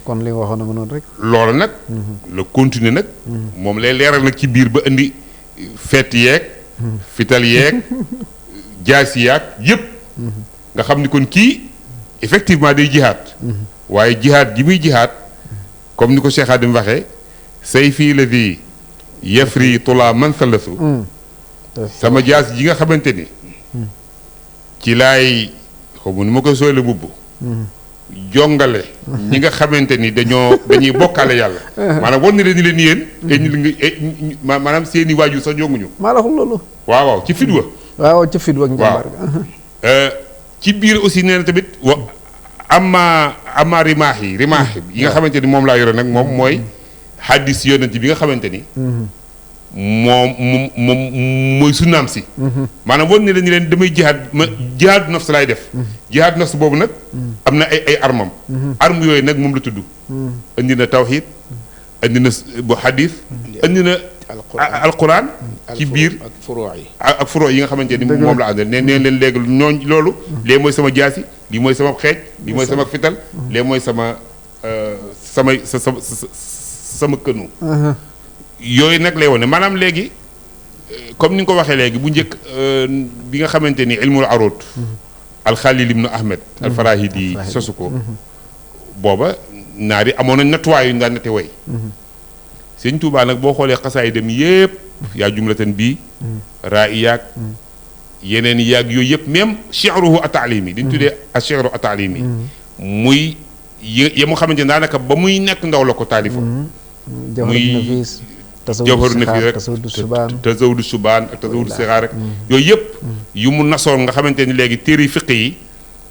kon li nga waxoon na ma noonu rek loolu nag la continuer nag moom lay leeral nag ci biir ba indi feet yeeg fital yeeg jaasi yaag yëpp nga xam ni kon kii effectivement day jihaad waaye jihaad gi muy jihaad comme ni ko Cheikh Khadim waxee say fii la di yafri tulaa man salasu sama jaas ji nga xamante ni ci laay xaw ma ni ma koy sooy la bubb jongale ñi nga xamante ni dañuy bokkaale yàlla maanaam wan ni leen yéen maanaam seeni waajur sax jonguñu maa la wax loolu waaw ci fidwa waaw ca fidwa ak njàmbaar ci biir aussi nee na tamit ama rimaax yi nga xamante ni moom laa yore nag moom mooy xaddis yonent bi nga xamante ni moom mooy sunnaam si maanaam wan ne leen damay jihaad nafs laay def jihaad nafs boobu nag am na ay armam arme yooyu nag moom la tudd indi na tawxiid andi na bu xadis andi na alquran ci biir ak furoo yi ak furoo yi nga xamante ni moom la àndal neen leen léegi ñooñ loolu lee mooy sama jaasi lii mooy sama xeej lii mooy sama fital lee mooy sama sama kënu yooyu nag lay wone maanaam léegi comme ni nga ko waxee léegi bu njëkk bi nga xamante ni ilmul arut alxalil ibnu ahmed alfarahidi sosu ko booba naar yi amoon nañ nattuwaay yu ñu daan nette way sëñ Tuubaa nag boo xoolee xasaay dem yëpp yaa jumlatan bii raa i yaag yeneen yaag yooyu yëpp même chi'ruhu ataalimi diñ tuddee a chi'ru ataalimi muy yi mu xamante ne daanaka ba muy nekk ndaw la ko taalifa muy jawharu nafis rek tazawudu subaan ak tazawudu sixaar rek yooyu yëpp yu mu nasoon nga xamante ni léegi téere fiq yi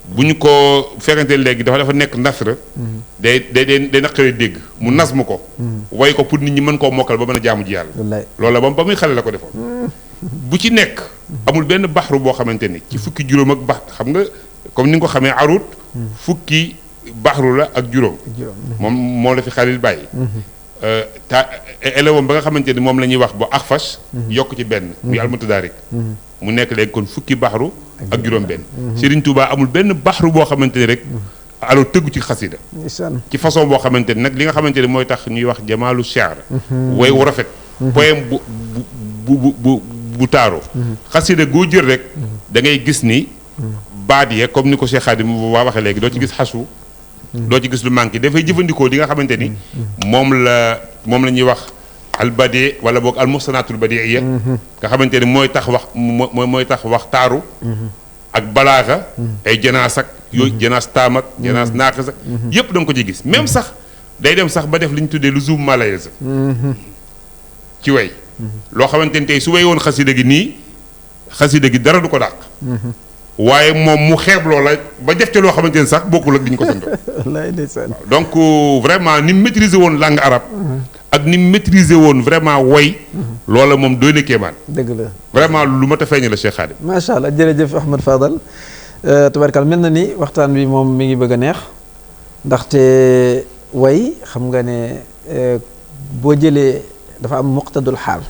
bu ñu ko fekkante léegi dafa nekk nasra day naqaree dégg mu nas mu ko way ko pour nit ñi mën koo mokkal ba mën a jaamu ji yàlla loolu la ba muy xale la ko defoon bu ci nekk amul benn baxru boo xamante ni ci fukki juróom ak bax xam nga comme ni nga ko xamee arut fukki baxru la ak juróom moom la fi xalil bàyyi élève ba nga xamante ni moom la ñuy wax ba axfas yokk ci benn muy almutadaarik mu nekk léegi kon fukki baxru ak juróom benn Serigne Touba amul benn baxru boo xamante ni rek alors tëggu ci xasida ci façon boo xamante ni nag li nga xamante ni mooy tax ñuy wax jamaalu shi'r way wu rafet poème bu taaru xasida goo jël rek da ngay gis ni baat yee comme ni ko Cheikh Khadim waa waxee léegi doo ci gis xasu doo ci gis lu manqué dafay jëfandikoo li nga xamante ni moom la ñuy wax albadi wala boog almuhsanatul badiiya nga xamante ni mooy tax wax taaru ak balaaxa ay janaas ak yooyu janaas taam ak janaas naaqis ak yëpp da nga ko ci gis même sax day dem sax ba def li ñu tuddee lu zoom malaise ci way loo xamante ni tey su way woon xasida gi nii xasida gi dara du ko dàq waaye moom mu xeeb loola ba def ca loo xamante ni sax bokkul ak di ñu ko sant donc vraiment ni mu maîtriser woon langue arabe ak ni mu maîtriser woon vraiment woy loola moom doy na kéemaan dëgg la vraiment lu ma ta feeñe la Cheikh Khadim macha allah jërëjëf Ahmad Fadal tabarkal mel na ni waxtaan bi moom mi ngi bëgg a neex ndaxte way xam nga ne boo jëlee dafa am muqtadul xaal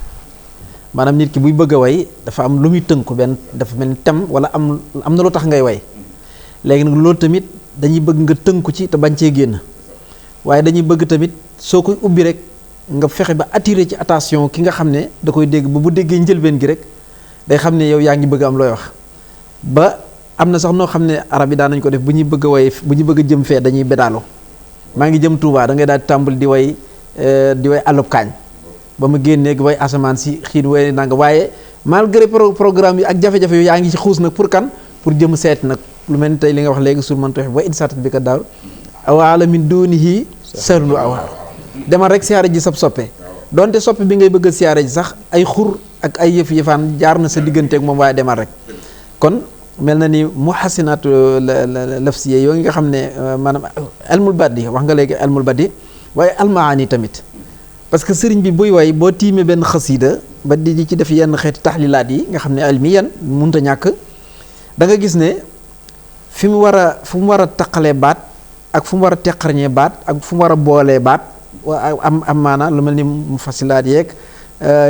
maanaam nit ki buy bëgg a way dafa am lu muy tënku benn dafa mel ni tem wala am na lu tax ngay way léegi nag loolu tamit dañuy bëgg nga tënku ci te bañ cee génn waaye dañuy bëgg tamit soo koy ubbi rek nga fexe ba attirer ci attention ki nga xam ne da koy dégg ba bu déggee njëlbeen gi rek day xam ne yow yaa ngi bëgg am looy wax ba am na sax noo xam ne arab yi daan nañ ko def bu ñuy bëgg a way bu ñu bëgg a jëm fee dañuy bédaalo maa ngi jëm Touba da ngay daal di tàmbali di way àllub kaañ ba mu génnee way asamaan si xiin way nanga waaye malgré programme yi ak jafe-jafe yu yaa ngi ci xuus nag pour kan pour jëm seet nag lu mel ni tey li nga wax léegi sur man toxi wa in satat bi ka daaw awaala min dunihi sarlu awaa demal rek siyaare ji sab soppe donte soppe bi ngay bëgg a siyaare ji sax ay xur ak ay yëf-yëfaan jaar na sa digganteeg moom waaye demal rek kon mel na ni muhassinaatu lafsiye yoo nga xam ne maanaam elmul badi wax nga léegi elmul badi waaye almaani tamit parce que sëriñ bi buy way boo tiimee benn xasida ba di ci def yenn xeeti taxlilaat yi nga xam ne almi yan munta ñàkk da nga gis ne fu mu war a taqalee baat ak fu mu war a teqarñee baat ak fu mu war a boolee baat am maana lu mel ni mufasilaat yeeg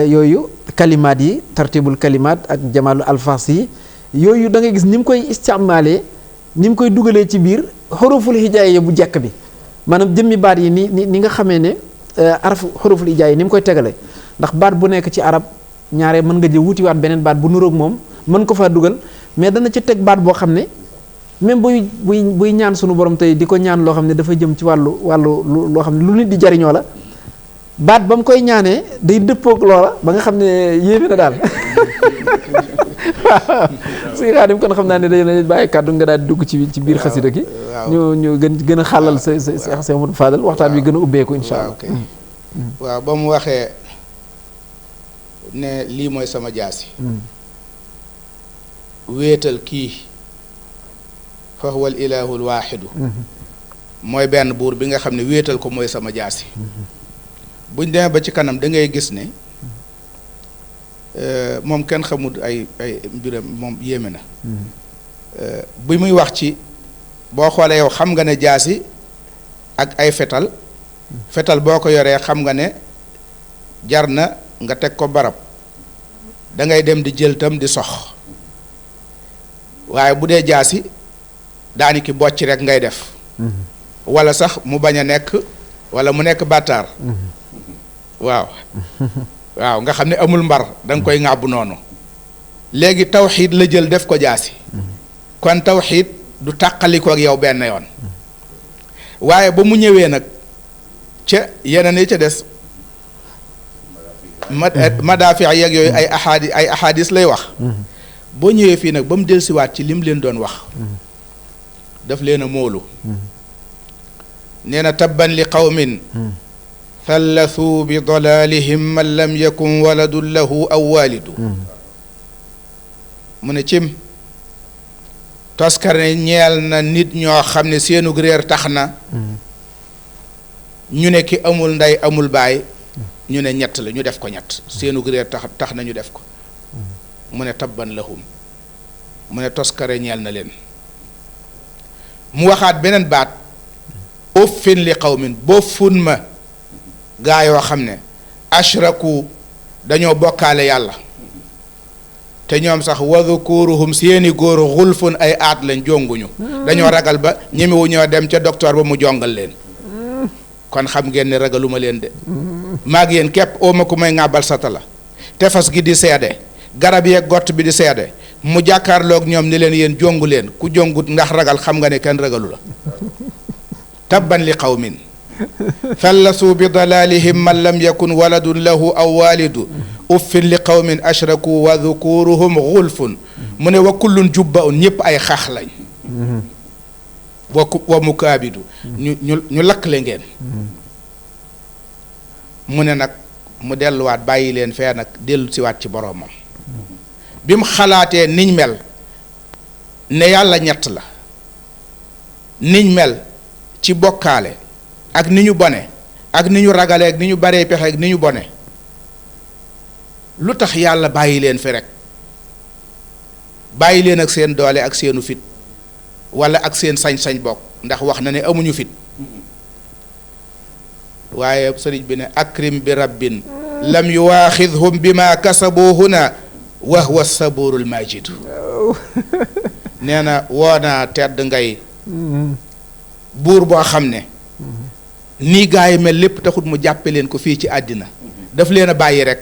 yooyu kalimaat yi tartibul kalimaat ak jamaalu alfaas yi yooyu da ngay gis ni mu koy isticmaalee ni mu koy dugalee ci biir xuruful hijaaya bu jekk bi maanaam jëmmi baat yi ni nga xamee ne araf xuruful hijaaya ni mu koy tegale ndax baat bu nekk ci arab ñaare mën nga jël wutiwaat beneen baat bu nuroog moom mën ko faa dugal mais dana ci teg baat boo xam ne même buy ñaan sunu borom tey di ko ñaan loo xam ne dafa jëm ci wàllu loo xam ne lu nit di jariñoo la baat ba mu koy ñaanee day dëppoog loola ba nga xam ne yéeme na daal waaw si Xaadim kon xam naa ne dañu bàyyi kàddu nga daal di dugg ci biir xasida gi ñu gën a xàllal sa Cheikh Amadou Fadal waxtaan wi gën a ubbeeku insha allah waaw ba mu waxee ne lii mooy sama jaasi wéetal kii fa huwa al ilaahu al waaxidu mooy benn buur bi nga xam ne wéetal ko mooy sama jaasi buñ demee ba ci kanam da ngay gis ne moom kenn xamul ay mbiram moom yéeme na bi muy wax ci boo xoolee yow xam nga ne jaasi ak ay fetal fetal boo ko yoree xam nga ne jar na nga teg ko barab da ngay dem di jël tam di sox waaye bu dee jaasi daaniki bocc rek ngay def wala sax mu bañ a nekk wala mu nekk bàttaar waaw waaw nga xam ne amul mbar da nga koy ŋàbb noonu léegi tawxiid la jël def ko jaasi kon tawxiid du tàqaliko ak yow benn yoon waaye ba mu ñëwee nag ca yeneen yi ca des madaafi yeeg yooyu ay ahadis lay wax boo ñëwee fii nag ba mu dellusiwaat ci lim leen doon wax daf leen a móolu nee na tabban li qawmin thallathu bi dalalihim man lam yakun waladun lahu aw walidu mu ne cim toskare ñeel na nit ñoo xam ne seenug réer tax na ñu ne ki amul ndey amul baay ñu ne ñett la ñu def ko ñett seenug réer tax na ñu def ko mu ne tabban lahum mu ne toskare ñeel na leen mu waxaat beneen baat uffin li qawmin boofun ma gaa yoo xam ne ashraku dañoo bokkaale yàlla te ñoom sax wa dhukuruhum seeni góor xulfun ay aat lañ jonguñu dañoo ragal ba ñemewu ñoo dem ca docteur ba mu jongal leen kon xam ngeen ne ragaluma leen de maag yéen képp ooma ku may ŋàbbal satala tefas gi di seede garab yeeg gott bi di seede mu jàkkaarloog ñoom ni leen yéen jongu leen ku jongut ndax ragal xam nga ne kenn ragalu la tabban li qawmin fallasu bi dalalihim man lam yakun waladun lahu aw walidu uffin li qawmin ashraku wa dhukuruhum xulfun mu ne wa kullun jubba un ñëpp ay xax lañ wa mukaabidu ñu lakkle ngeen mu ne nag mu delluwaat bàyyi leen fee nag dellu siwaat ci boroomam bi mu xalaatee niñ mel ne yàlla ñett la niñ mel ci bokkaale ak ni ñu bone ak ni ñu ragale ak ni ñu baree pexe ak ni ñu bone lu tax yàlla bàyyi leen fi rek bàyyi leen ak seen doole ak seenu fit wala ak seen sañ-sañ bokk ndax wax na ne amuñu fit waaye sëriñ bi ne akrim bi rabbin lam yuwaaxidhum bima kasabu huna wa huwa saburul majidu nee na woonaa tedd ngay buur boo xam ne nii gaa yi mel lépp taxut mu jàppe leen ko fii ci àddina daf leen a bàyyi rek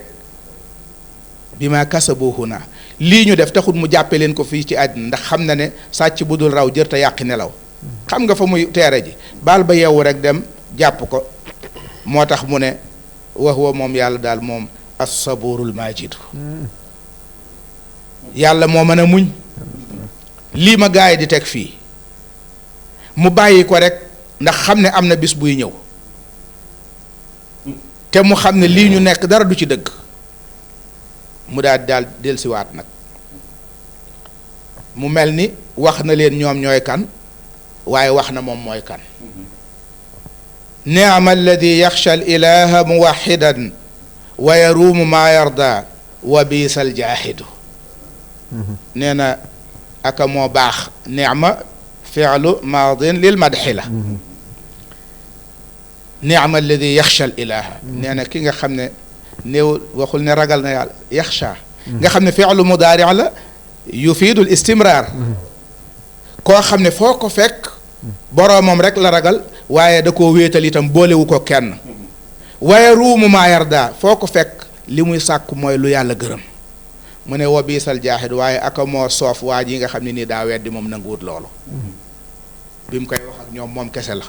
bima kasabu huna lii ñu def taxut mu jàppe leen ko fii ci àddina ndax xam na ne sàcc bu dul raw jër te yàqi nelaw xam nga fa muy teere ji baal ba yeewu rek dem jàpp ko moo tax mu ne wax wa moom yàlla daal moom as-saburul majidu yàlla moo mën a muñ lii ma gaay di teg fii mu bàyyi ko rek ndax xam ne am na bis buy ñëw te mu xam ne lii ñu nekk dara du ci dëgg mu daal dellusiwaat nag mu mel ni wax na leen ñoom ñooy kan waaye wax na moom mooy kan ni'ma alladi yaxsha al ilaha muwaxidan wa yaruumu maa yarda wa biisal jaahidu nee na aka moo baax ni'ma fi'lu maadin lil madxi la ni'ma alladi yaxsha al ilaha nee na ki nga xam ne néew waxul ne ragal na yàlla yaxsha nga xam ne fi'lu mudaari la yufiidu l istimraar koo xam ne foo ko fekk boroomam rek la ragal waaye da koo wéetal itam boolewu ko kenn waaye ruumu maa yarda foo ko fekk li muy sàkk mooy lu yàlla gërëm mu ne wa biisal jaaxid waaye aka moo soof waa ji nga xam ne nii daa weddi moom nanguwut loolu bi mu koy wax ak ñoom moom kese la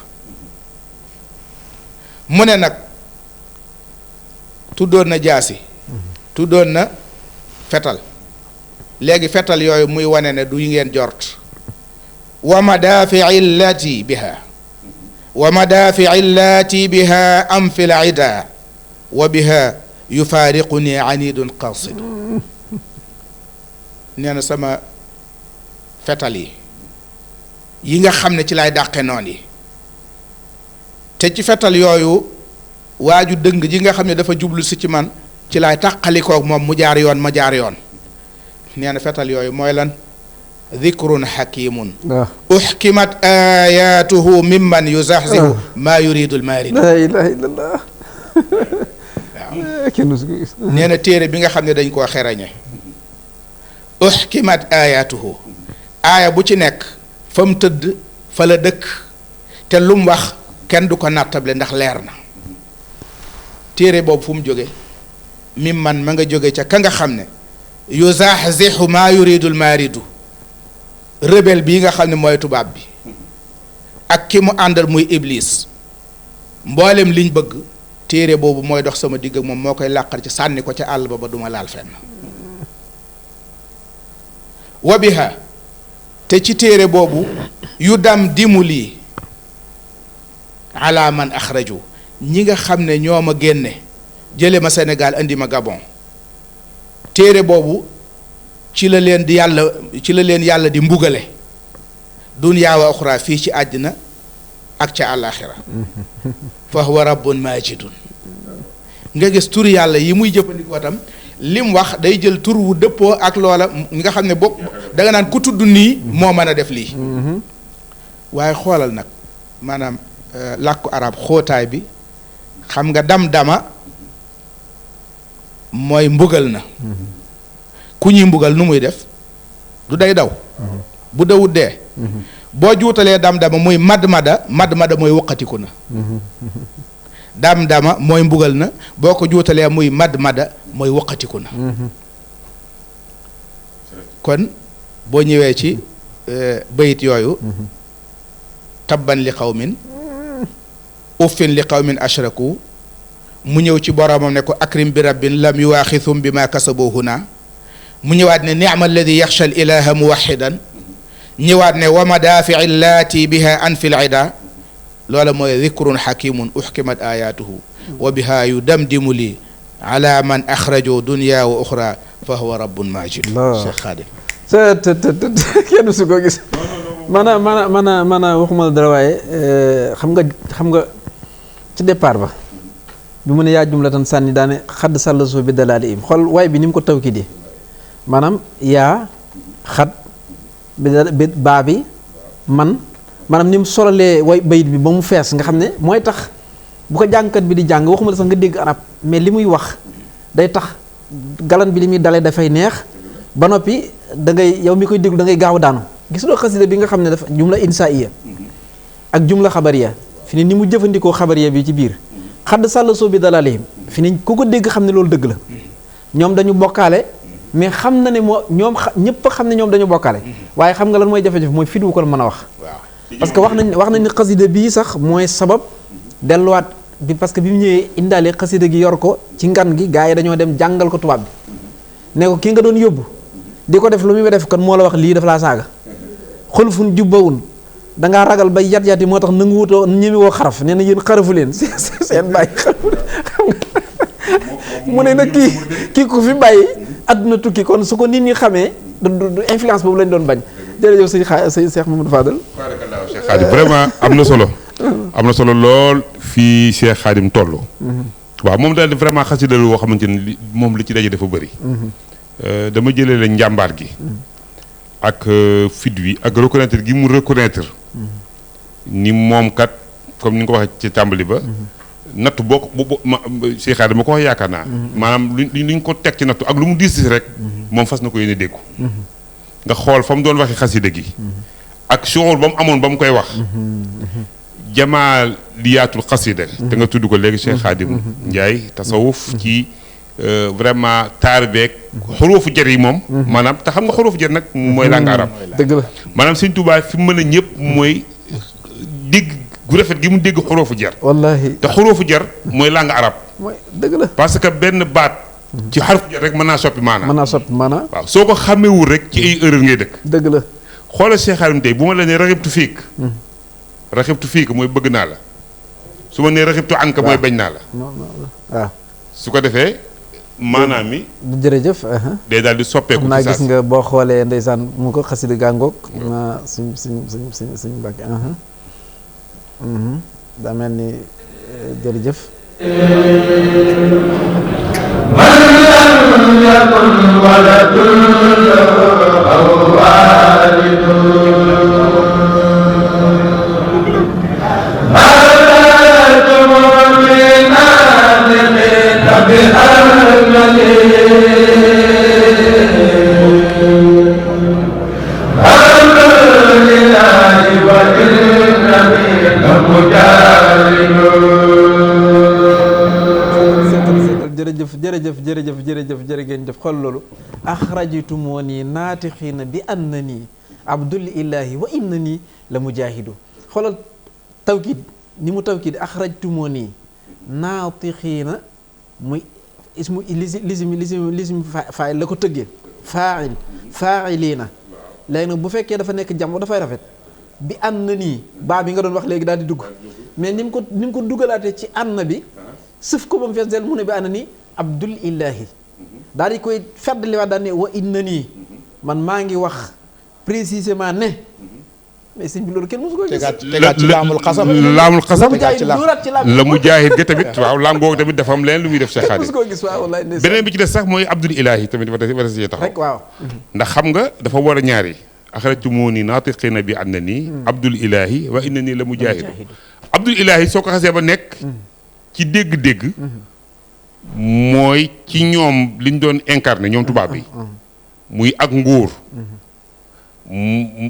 mu ne nag tuddoon na jaasi tuddoon na fetal léegi fetal yooyu muy wane ne du ngeen jort wa madaafi'i llati biha wa madaafi'i llati biha am fi l-ida wa biha yufaariquni anidun qasid nee na sama fetal yi nga xam ne ci lay dàqe noon yi te ci fetal yooyu waaju dëng ji nga xam ne dafa jublu si ci man ci lay tàqalikook moom mu jaar yoon ma jaar yoon nee na fetal yooyu mooy lan dhikrun hakimun uhkimat ayatuhu mimman yuzahzihu ma yuridu al-marid. la ilaha illallah. nee na téere bi nga xam ne dañ koo xerañe uhkimat ayatuhu aaya bu ci nekk fa mu tëdd fa la dëkk te lu mu wax kenn du ko nattable ndax leer na. téere boobu fu mu jóge mimman ma nga jóge ca ka nga xam ne yuzahzihu ma yuridu al-maridu rebelle bii nga xam ne mooy tubaab bi ak ki mu àndal muy iblis mboolem liñ bëgg téere boobu mooy dox sama digg ak moom moo koy làqar ci sànni ko ca àll ba duma laal fenn. wa biha te ci téere boobu yu dam dimu lii ala man axraju ñi nga xam ne ñoo ma génne jële ma Sénégal indi ma Gabon téere boobu ci la leen yàlla di mbugale dunyaa wa uxra fii ci àddina ak ca àllaaxira fa huwa rabbun majidun. nga gis tur yàlla yi muy jëfandikoo tam lim wax day jël tur wu dëppoo ak loola nga xam ne bopp da nga naan ku tudd nii moo mën a def lii. waaye xoolal nag maanaam làkku arab xóotaay bi xam nga dama mooy mbugal na. ku ñuy mbugal nu muy def du day daw. bu dawut dee. boo juutalee dama muy mad-mada mooy waqatiku na. dama mooy mbugal na boo ko juutalee muy mad-mada mooy waqatiku na. kon boo ñëwee ci bayit yooyu tabban li qawmin uffin li qawmin ashraku mu ñëw ci boromam ne ko akrim bi rabbin lam yuwaaxithum bi ma kasabu huna mu ñëwaat ne ni'ma alladi yaxsha al ilaha muwaxidan ñëwaat ne wa madaafi'i llaati biha anfi l ida loola mooy dhikrun hakimun uhkimat ayatuhu wa biha yudamdimu li ala man axrajo dunya wa uxra fa huwa rabbun majid. Cheikh Khadim kenn su ko gis maanaam waxuma la dara waaye xam nga ci départ ba bi mu ne yaa jumlatan sànni daane xadd sàll soo bi dalaali im xool waay bi ni mu ko taw ki di maanaam yaa xat bi baa bi man maanaam ni mu solalee way bayit bi ba mu fees nga xam ne mooy tax bu ko jàngkat bi di jàng waxuma la sax nga dégg arab mais li muy wax day tax galan bi li muy dalee dafay neex ba noppi da ngay yow mi koy déglu da ngay gaaw a daanu gisuloo xasida bi nga xam ne dafa jumla insaiya ak jumla xabariya fi ne ni mu jëfandikoo xabariya bi ci biir xadd sàll soo bi dalalihim fi ne ku ko dégg xam ne loolu dëgg la ñoom dañu bokkaale mais xam na ne moo ñoom ñëpp xam ne ñoom dañu bokkaale waaye xam nga lan mooy jafe-jafe mooy fit wu ko mën a wax parce que wax nañ ni xasida bii sax mooy sabab delluwaat bi parce que bi mu ñëwee indaale xasida gi yor ko ci ngan gi gars yi dañoo dem jàngal ko tubaab bi ne ko ki nga doon yóbbu di ko def lu muy def kon moo la wax lii dafa laa saaga xulfun jubbawun dangaa ragal bay yat yi moo tax nangu wutoo ñemi woo xaraf nee na yéen xarafu leen seen bàyyi xarafu xam nga mu ne nag kii ku fi bàyyi àdduna tukki kon su ko nit ñi xamee du influence boobu lañ doon bañ jërëjëf sëñ Cheikh Mamadou Fadal. barakallahu Cheikh Khadim vraiment am na solo lool fii Cheikh Khadim toll. waaw moom daal vraiment xasida lu woo xamante ni moom li ci daje dafa bëri. dama jëlee la njàmbaar gi. ak fit wi ak reconnaître gi mu reconnaître. ni moom kat comme ni nga ko waxee ci tàmbali ba. nattu boo ko Cheikh Khadim ma ko wax yaakaar naa. maanaam lu ñu ko teg ci nattu ak lu mu diis rek. moom fas na ko yéene déggu. nga xool fa mu doon waxee xasida gi. ak suxul ba mu amoon ba mu koy wax. jamaaliyaatul xasida te nga tudd ko léegi Cheikh Khadim Ndiaye tasawuf ci vraiment taar beeg xuroofu jar yi moom. maanaam te xam nga xuroofu jar nag mooy langue arab. dëgg la maanaam Sëñ Tuubaa fi mu mën a ñëpp mooy dégg gu rafet gi mu dégg xuroofu jar. wallaahi te xuroofu jar mooy langue arab. mooy dëgg la parce que benn baat. ci xarfu jar rek mën naa soppi maanaam. waaw soo ko xàmmewul rek ci ay erreur ngay dëkk. dëgg la xoolal Cheikh Khadim tey bu ma la nee raxibtu fiik. raxibtu fiik mooy bëgg naa la. su ma nee raxibtu anka mooy bañ naa la. waaw su ko defee maanaam mi. jërëjëf. day daal di soppeeku. xam naa gis nga boo xoolee ndeysaan mu ko xasida gàngoog. suñ Mbàkke. daa mel ni jërëjëf. من لم يكن ولد له أو والد jërëjëf jërë ngeen jëf xool loolu axrajtumuni naatixiina bi annani abdul ilahi wa innani la mujaahidu xoolal tawkiid ni mu tawkiid axrajtumuni naatixiina muy ismu lism faa'il la ko tëggee faa'iliina léegi nag bu fekkee dafa nekk jam dafay rafet bi annani baa bi nga doon wax léegi daal di dugg mais ni mu ko dugalaatee ci anna bi sëf ko ba mu fees del mu ne bi annani abdul ilahi daal di koy feddliwaat daal ne wa innani man maa ngi wax précisément ne mais sëñ bi loolu kenn mosu ko gis. tegaat ci laamul xasam. la mujaahid ga tamit waaw laam googu tamit dafa am leneen lu muy def Cheikh Khadim. mosu ko gis waaw wallaay beneen bi ci des sax mooy abdul ilahi tamit war a si taxaw. rek waaw. ndax xam nga dafa war a ñaari. axrajtumuni naatiqiina bi annani abdul ilahi wa innani la mujaahidu. abdul ilahi soo ko xasee ba nekk. ci dégg-dégg. mooy ci ñoom liñ doon incarné ñoom tubaab bi. muy ak nguur.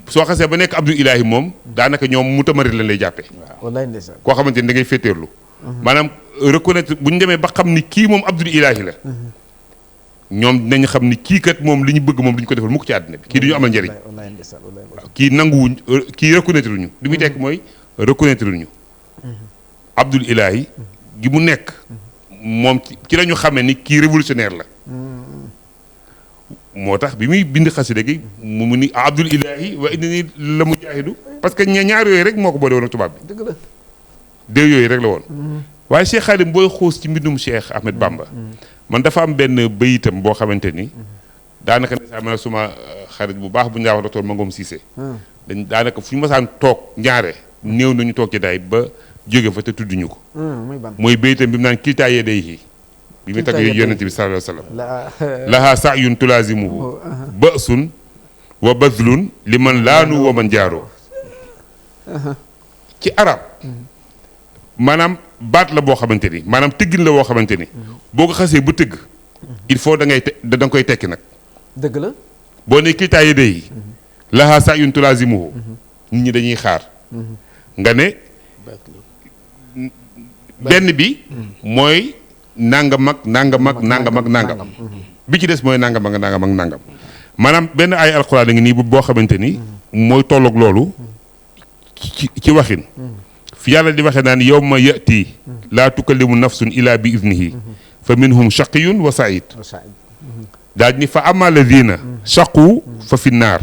soo xasee ba nekk abdul ilahi moom daanaka ñoom mutamarit lañ lay jàppee. wallaay ndeysaan koo xamante ni da ngay féeteerlu. maanaam reconnaître bu ñu demee ba xam ni kii moom abdul ilahi la. ñoom dinañ xam ni kii kat moom li ñu bëgg moom duñ ko defal mukk ci àddina bi kii duñu amal njëriñ. kii nanguwuñ kii reconnaître ñu li muy tekk mooy reconnaître ñu. abdul ilahi gi mu nekk moom ci la ñu xamee ni kii révolutionnaire la. moo tax bi muy bind xasida gi mu ni abdul ilahi wa innani la mujaahidu parce que ñaar yooyu rek moo ko boole woon ak tubaab bi. dëgg la deux yooyu rek la woon. waaye Cheikh Khadim booy xuus ci mbindum Cheikh Ahmed Bamba. man dafa am benn bayitam boo xamante ni. daanaka ne saa ma ne suma xarit bu baax bu ñu wax docteur Mangom Cissé. dañ daanaka fu ñu masaan toog ñaare néew nañu toog ci daay ba jóge fa te tudduñu ko. mooy bayitam bi mu naan kiltaayee day yi. bi mu tagg yonent bi sallallahu alayhi wa sallam laha sa'yun tulaazimuhu ba'sun wa badlun liman laanu wa man jaaroo ci arab maanaam baat la boo xamante ni maanaam tëggin la boo xamante ni boo ko xasee ba tëgg il faut da nga koy tekki nag dëgg la boo ne kiltaaye day laha sa'yun tulaazimuhu nit ñi dañuy xaar nga ne benn bi mooy nangam ak nangam bi ci des mooy nangam ak nangam maanaam benn ay alxuraan a ngi nii boo xamante ni mooy tolloog loolu ci waxin fi yàlla di waxee naan yawma ya'ti laa tukallimu nafsun illa bi idnihi fa minhum shaqiyun wa sa'id daal ni fa amma alladina shaqu fa fi nnaar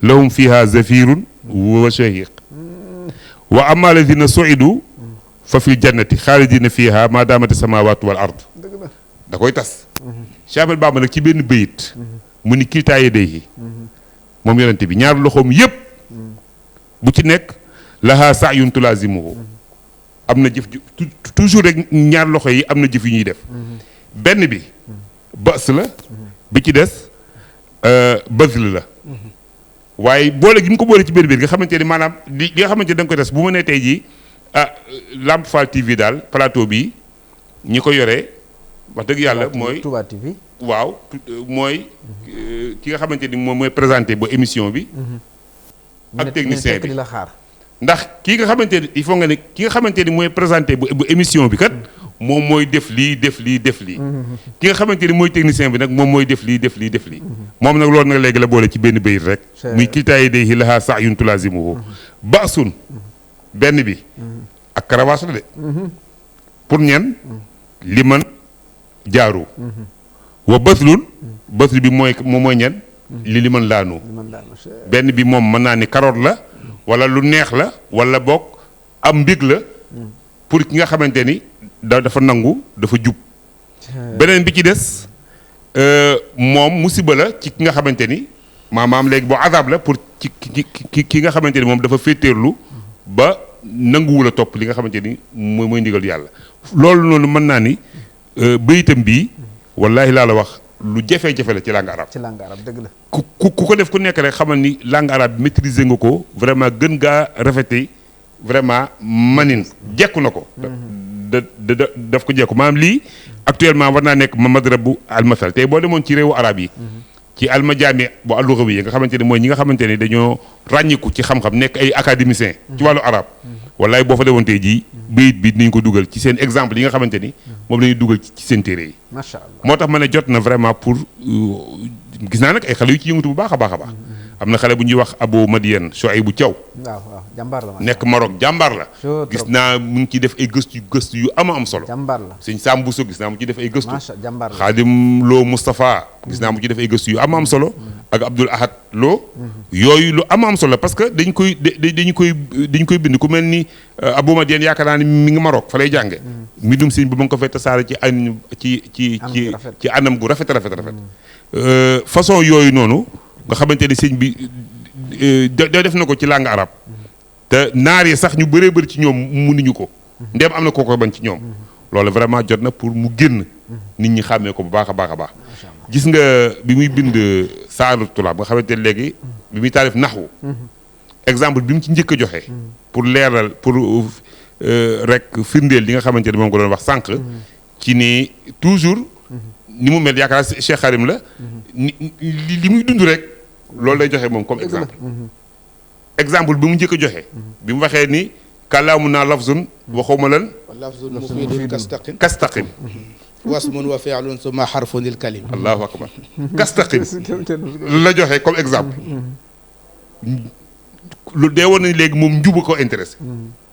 lahum fiha zafirun wa shahiq wa amma alladina su'idu fa fil jannati xaalidina fiha ma daamati samawatu wal ard da koy tas Cheikh Ahmed Bamba nag ci benn bayit mu ni kiltaaye day yi moom yonente bi ñaar loxoom yépp bu ci nekk laha sa'yun tulaazimuhu am na jëf toujours rek ñaar loxo yi am na jëf yu ñuy def benn bi bas la bi ci des bazl la waaye boole gi mu ko boole ci benn biir nga xamante ni maanaam li nga xamante ni da nga koy des bu ma nee tey jii Lamp Fall TV daal plateau bi ñi ko yoree wax dëgg yàlla mooy Touba TV waaw mooy ki nga xamante ni moom mooy présenté ba émission bi ak technicien bi la xaar ndax ki nga xamante ni il faut nga ne ki nga xamante ni mooy présenté bu émission bi kat moom mooy def lii ki nga xamante ni mooy technicien bi nag moom mooy def lii moom nag loolu nag léegi la boole ci benn bayit rek muy kiltaaye day hi laha sa'yun tulaazimuhu ba'sun benn bi ak karawaas la de pour ñen li man jaaru wa baslun basl bi moom mooy ñen li man laanu benn bi moom mën naa ni carotte la wala lu neex la wala boog am mbig la pour ki nga xamante ni dafa nangu dafa jub beneen bi ci des moom musiba la ci ki nga xamante ni maanaam léegi boo azab la pour ci ki nga xamante ni moom dafa féeteerlu ba nanguwul a topp li nga xamante ni mooy ndigal yàlla loolu noonu mën naa ni bayitam bii wallaahi laa la wax lu jafe-jafe la ci langue arabe. ci langue arabe dëgg la. ku ko def ku nekk rek xamal ni langue arabe maîtriser nga ko vraiment gën ngaa rafete vraiment manin jekku na ko. daf ko jekku maanaam lii actuellement war naa nekk madrabu almasal tey boo demoon ci réewu arabe yi. ci almajaami bu allugawi yi nga xamante ni mooy ñi nga xamante ni dañoo ràññiku ci xam-xam nekk ay académiciens. ci wàllu arabe. wallaay boo fa demoon tey jii bayit bi dinañ ko dugal ci seen exemple yi nga xamante ni moom la ñuy dugal ci seen téere yi. macha allah moo tax ma ne jot na vraiment pour gis naa nag ay xale yu ci yëngatu bu baax a baax a baax. am na xale bu ñuy wax Abou Madiane Chouaïbou Thiaw. waaw jàmbaar la nekk Maroc jàmbaar la. Trop. gis naa mu ngi ciy def ay gëstu yu am solo. jàmbaar la sëñ Sam Bousso gis naa mu ciy def ay gëstu. macha jàmbaar la Xaadim Lo Moustapha gis naa mu ciy def ay gëstu yu am solo. ak Abdoul Ahad Lo. yooyu lu am solo parce que dañ koy bind ku mel ni Abou Madiane yaakaar naa ni mi ngi Maroc fa lay jànge mbindum sëñ bi ba nga ko fay tasaare ci anam gu rafet façon yooyu noonu nga xamante ni sëñ bi def na ko ci langue arabe te naar yi sax ñu bëree bëri ci ñoom mënuñu ko ndéem am na koo koy bañ ci ñoom loolu vraiment jot na pour mu génn nit ñi xàmmee ko bu baax a baax gis nga bi muy bind saaru tulaab nga xamante ne léegi bi muy taalif naxwu exemple bi mu ci njëkk a joxe pour leeral pour rek firndeel li nga xamante ne moom ko doon wax sànq ci ni toujours ni mu mel yaakaar Cheikh Karim la li muy dund rek loolu lay joxe moom comme exemple bi mu njëkk a joxe bi mu waxee ni kalaamu naa lafzun waxuma lan lafzun mufidun kastaqim wasmun wa fi'lun summa harfun lil kalim allahu akbar kastaqim la joxe comme exemple lu dee woon nañ léegi moom njubu ko intéressé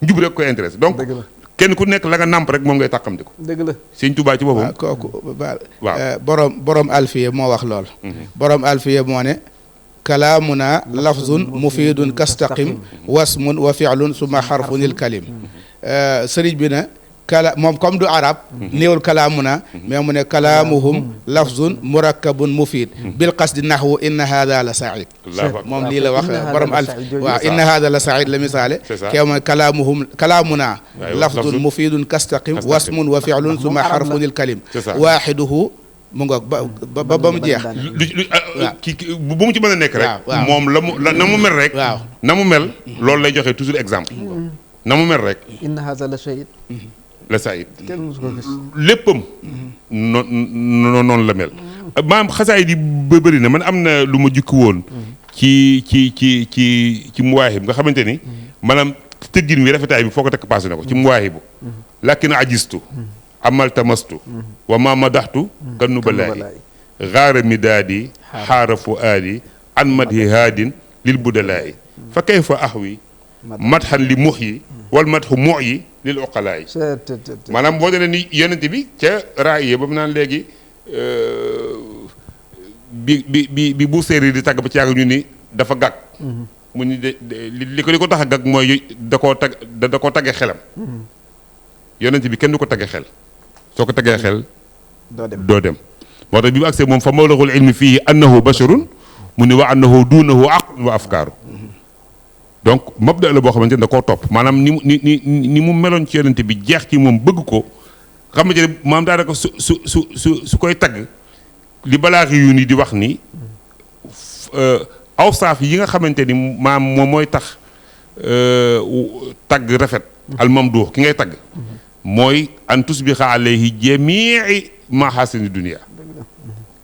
njub rek ko intéressé donc kenn ku nekk la nga nàmp rek moom ngay tàqamti ko dëgg la sëñ Tuubaa ci boppam kooku waaw borom alfiya moo wax lool borom alfiya moo ne kalaamuna lafzun mufidun kastaqim wasmun wa fi'lun summa harfunil kalim sëriñ bi ne moom comme du arab néewul kalaamuna mais mu ne kalaamuhum lafzun murakkabun mufid bil qasdi nahwu inna hada la said moom lii la wax borom alf waaw inna hada la said la misaale kee mooy kalaamuna lafzun mufidun kastaqim wasmun wa fi'lun summa harfunil kalim waaxiduhu mu ngoog ba mu jeex bu mu ci mën a nekk rek moom na mu mel rek na mu mel loolu lay joxe toujours exemple na mu mel rek inna hada la said la Saïd kenn musu ko gis léppam noonu la mel maam xasaay di ba bëri na man am na lu ma jukki woon ci muwaahib nga xamante ni maanaam tëggin wi rafetaay bi foo ko tekk passé na ko ci muwaahibu lakin ajistu amal tamastu wa ma madaxtu kan nu balaayi gaara midaadi xaara fu aadi an madhi haadin lil budalaayi fa kayfa ahwi madxan li mux yi wal madxu mux yi lil uqalaay maanaam boo dee ni yonent bi ca raaya ba mu naan léegi bi bu séeréer di tagg ba ci yàgg ñu ni dafa gàgg mu ni li ko tax a gàgg mooy da koo tagge xelam yonent bi kenn du ko tagge xel soo ko taggee xel doo dem moo tax bi mu agsee moom fa mawlaxul ilmi fii annahu basharun mu ni wa annahu duunahu aqlun wa afkaaru donc mabda la boo xamante ne da koo topp maanaam ni mu meloon ci yonente bi jeex ci moom bëgg ko xamante ne maanaam daanaka su koy tagg li balaax yu ni di wax ni awsaaf yi nga xamante ni maam moom mooy tax tagg rafet almamduux ki ngay tagg mooy an tusbixa alayhi jamii mahasini dunia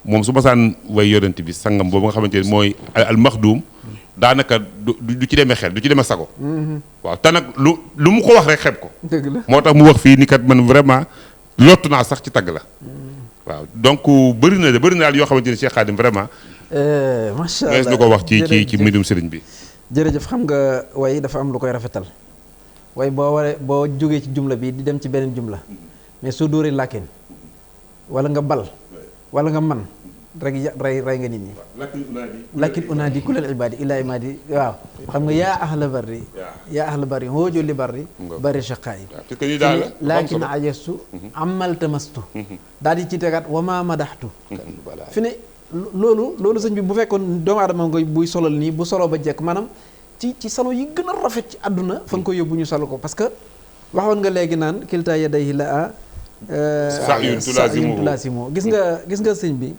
moom su masaan way yonente bi sangam boobu nga xamante ni mooy almaxduum daanaka du ci demee xel du ci demee sago waaw te nag lu mu ko wax rek xeeb ko dëgg la moo tax mu wax fii ni kat man vraiment lottu naa sax ci tagg la waaw donc bëri na daal yoo xamante ni Cheikh Khadim vraiment macha allah na ko wax ci mbindum sëriñ bi jërëjëf xam nga way dafa am lu koy rafetal way boo jógee ci jumla bi di dem ci beneen jumla mais soo dóoree làkkin wala nga bal wala nga man rek rey nga nit ñi lakin unaadi kulal ibaadi illaa imaadi waaw xam nga yaa ahla barri hoojo li barri shaqaayi lakin ajastu amal tamastu daal di ci tegaat wama madaxtu fi ne loolu sëñ bi bu fekkoon doomu aadama nga buy solal nii bu solo ba jekk maanaam ci salo yi gën a rafet ci àdduna fa nga koy yóbbu ñu solo ko parce que waxoon nga léegi naan kilta yadayhi la sa'yun tulaasimu gis nga sëñ bi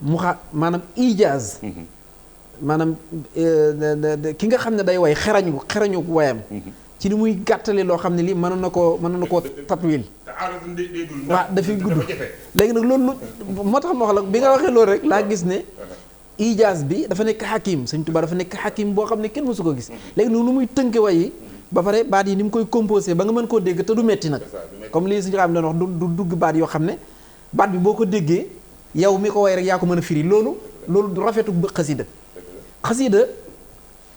mu maanaam ijaaz maanaam ki nga xam ne day way xerañu wayam ci ni muy gàttali loo xam ne lii mën na koo tatwil waaw dafay gudd léegi nag loolu moo tax ma wax la bi nga waxee loolu rek laa gis ne ijaaz bi dafa nekk xakim sëñ Tuubaa dafa nekk xakim boo xam ne kenn mësu ko gis léegi nag lu muy tënke way yi ba pare baat yi ni mu koy composé ba nga mën koo dégg te du metti nag comme lii suñu xam doon wax du dugg baat yoo xam ne baat bi boo ko déggee yow mi ko way rek yaa ko mën a firi loolu du rafetu xasida xasida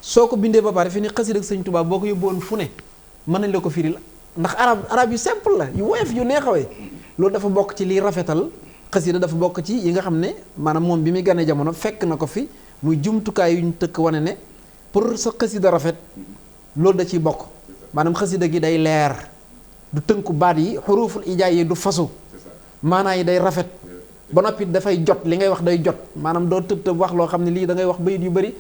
soo ko bindee ba pare fi ni xasida ak Sëñ Tuubaa boo ko yóbbuwoon fu ne mën nañ la ko firi la ndax arab yu simple la yu woyof yu neexawee loolu dafa bokk ci liy rafetal xasida dafa bokk ci yi nga xam ne maanaam moom bi muy gane jamono fekk na ko fi muy jumtukaay yuñ tëkk wane ne pour sa xasida rafet loolu da ciy bokk maanaam xasida gi day leer du tënku baat yi xuruful ijaay yi du fasu maanaa yi day rafet ba noppi dafay jot li ngay wax day jot maanaam doo tëb wax loo xam ne lii da ngay wax bayit yu bëri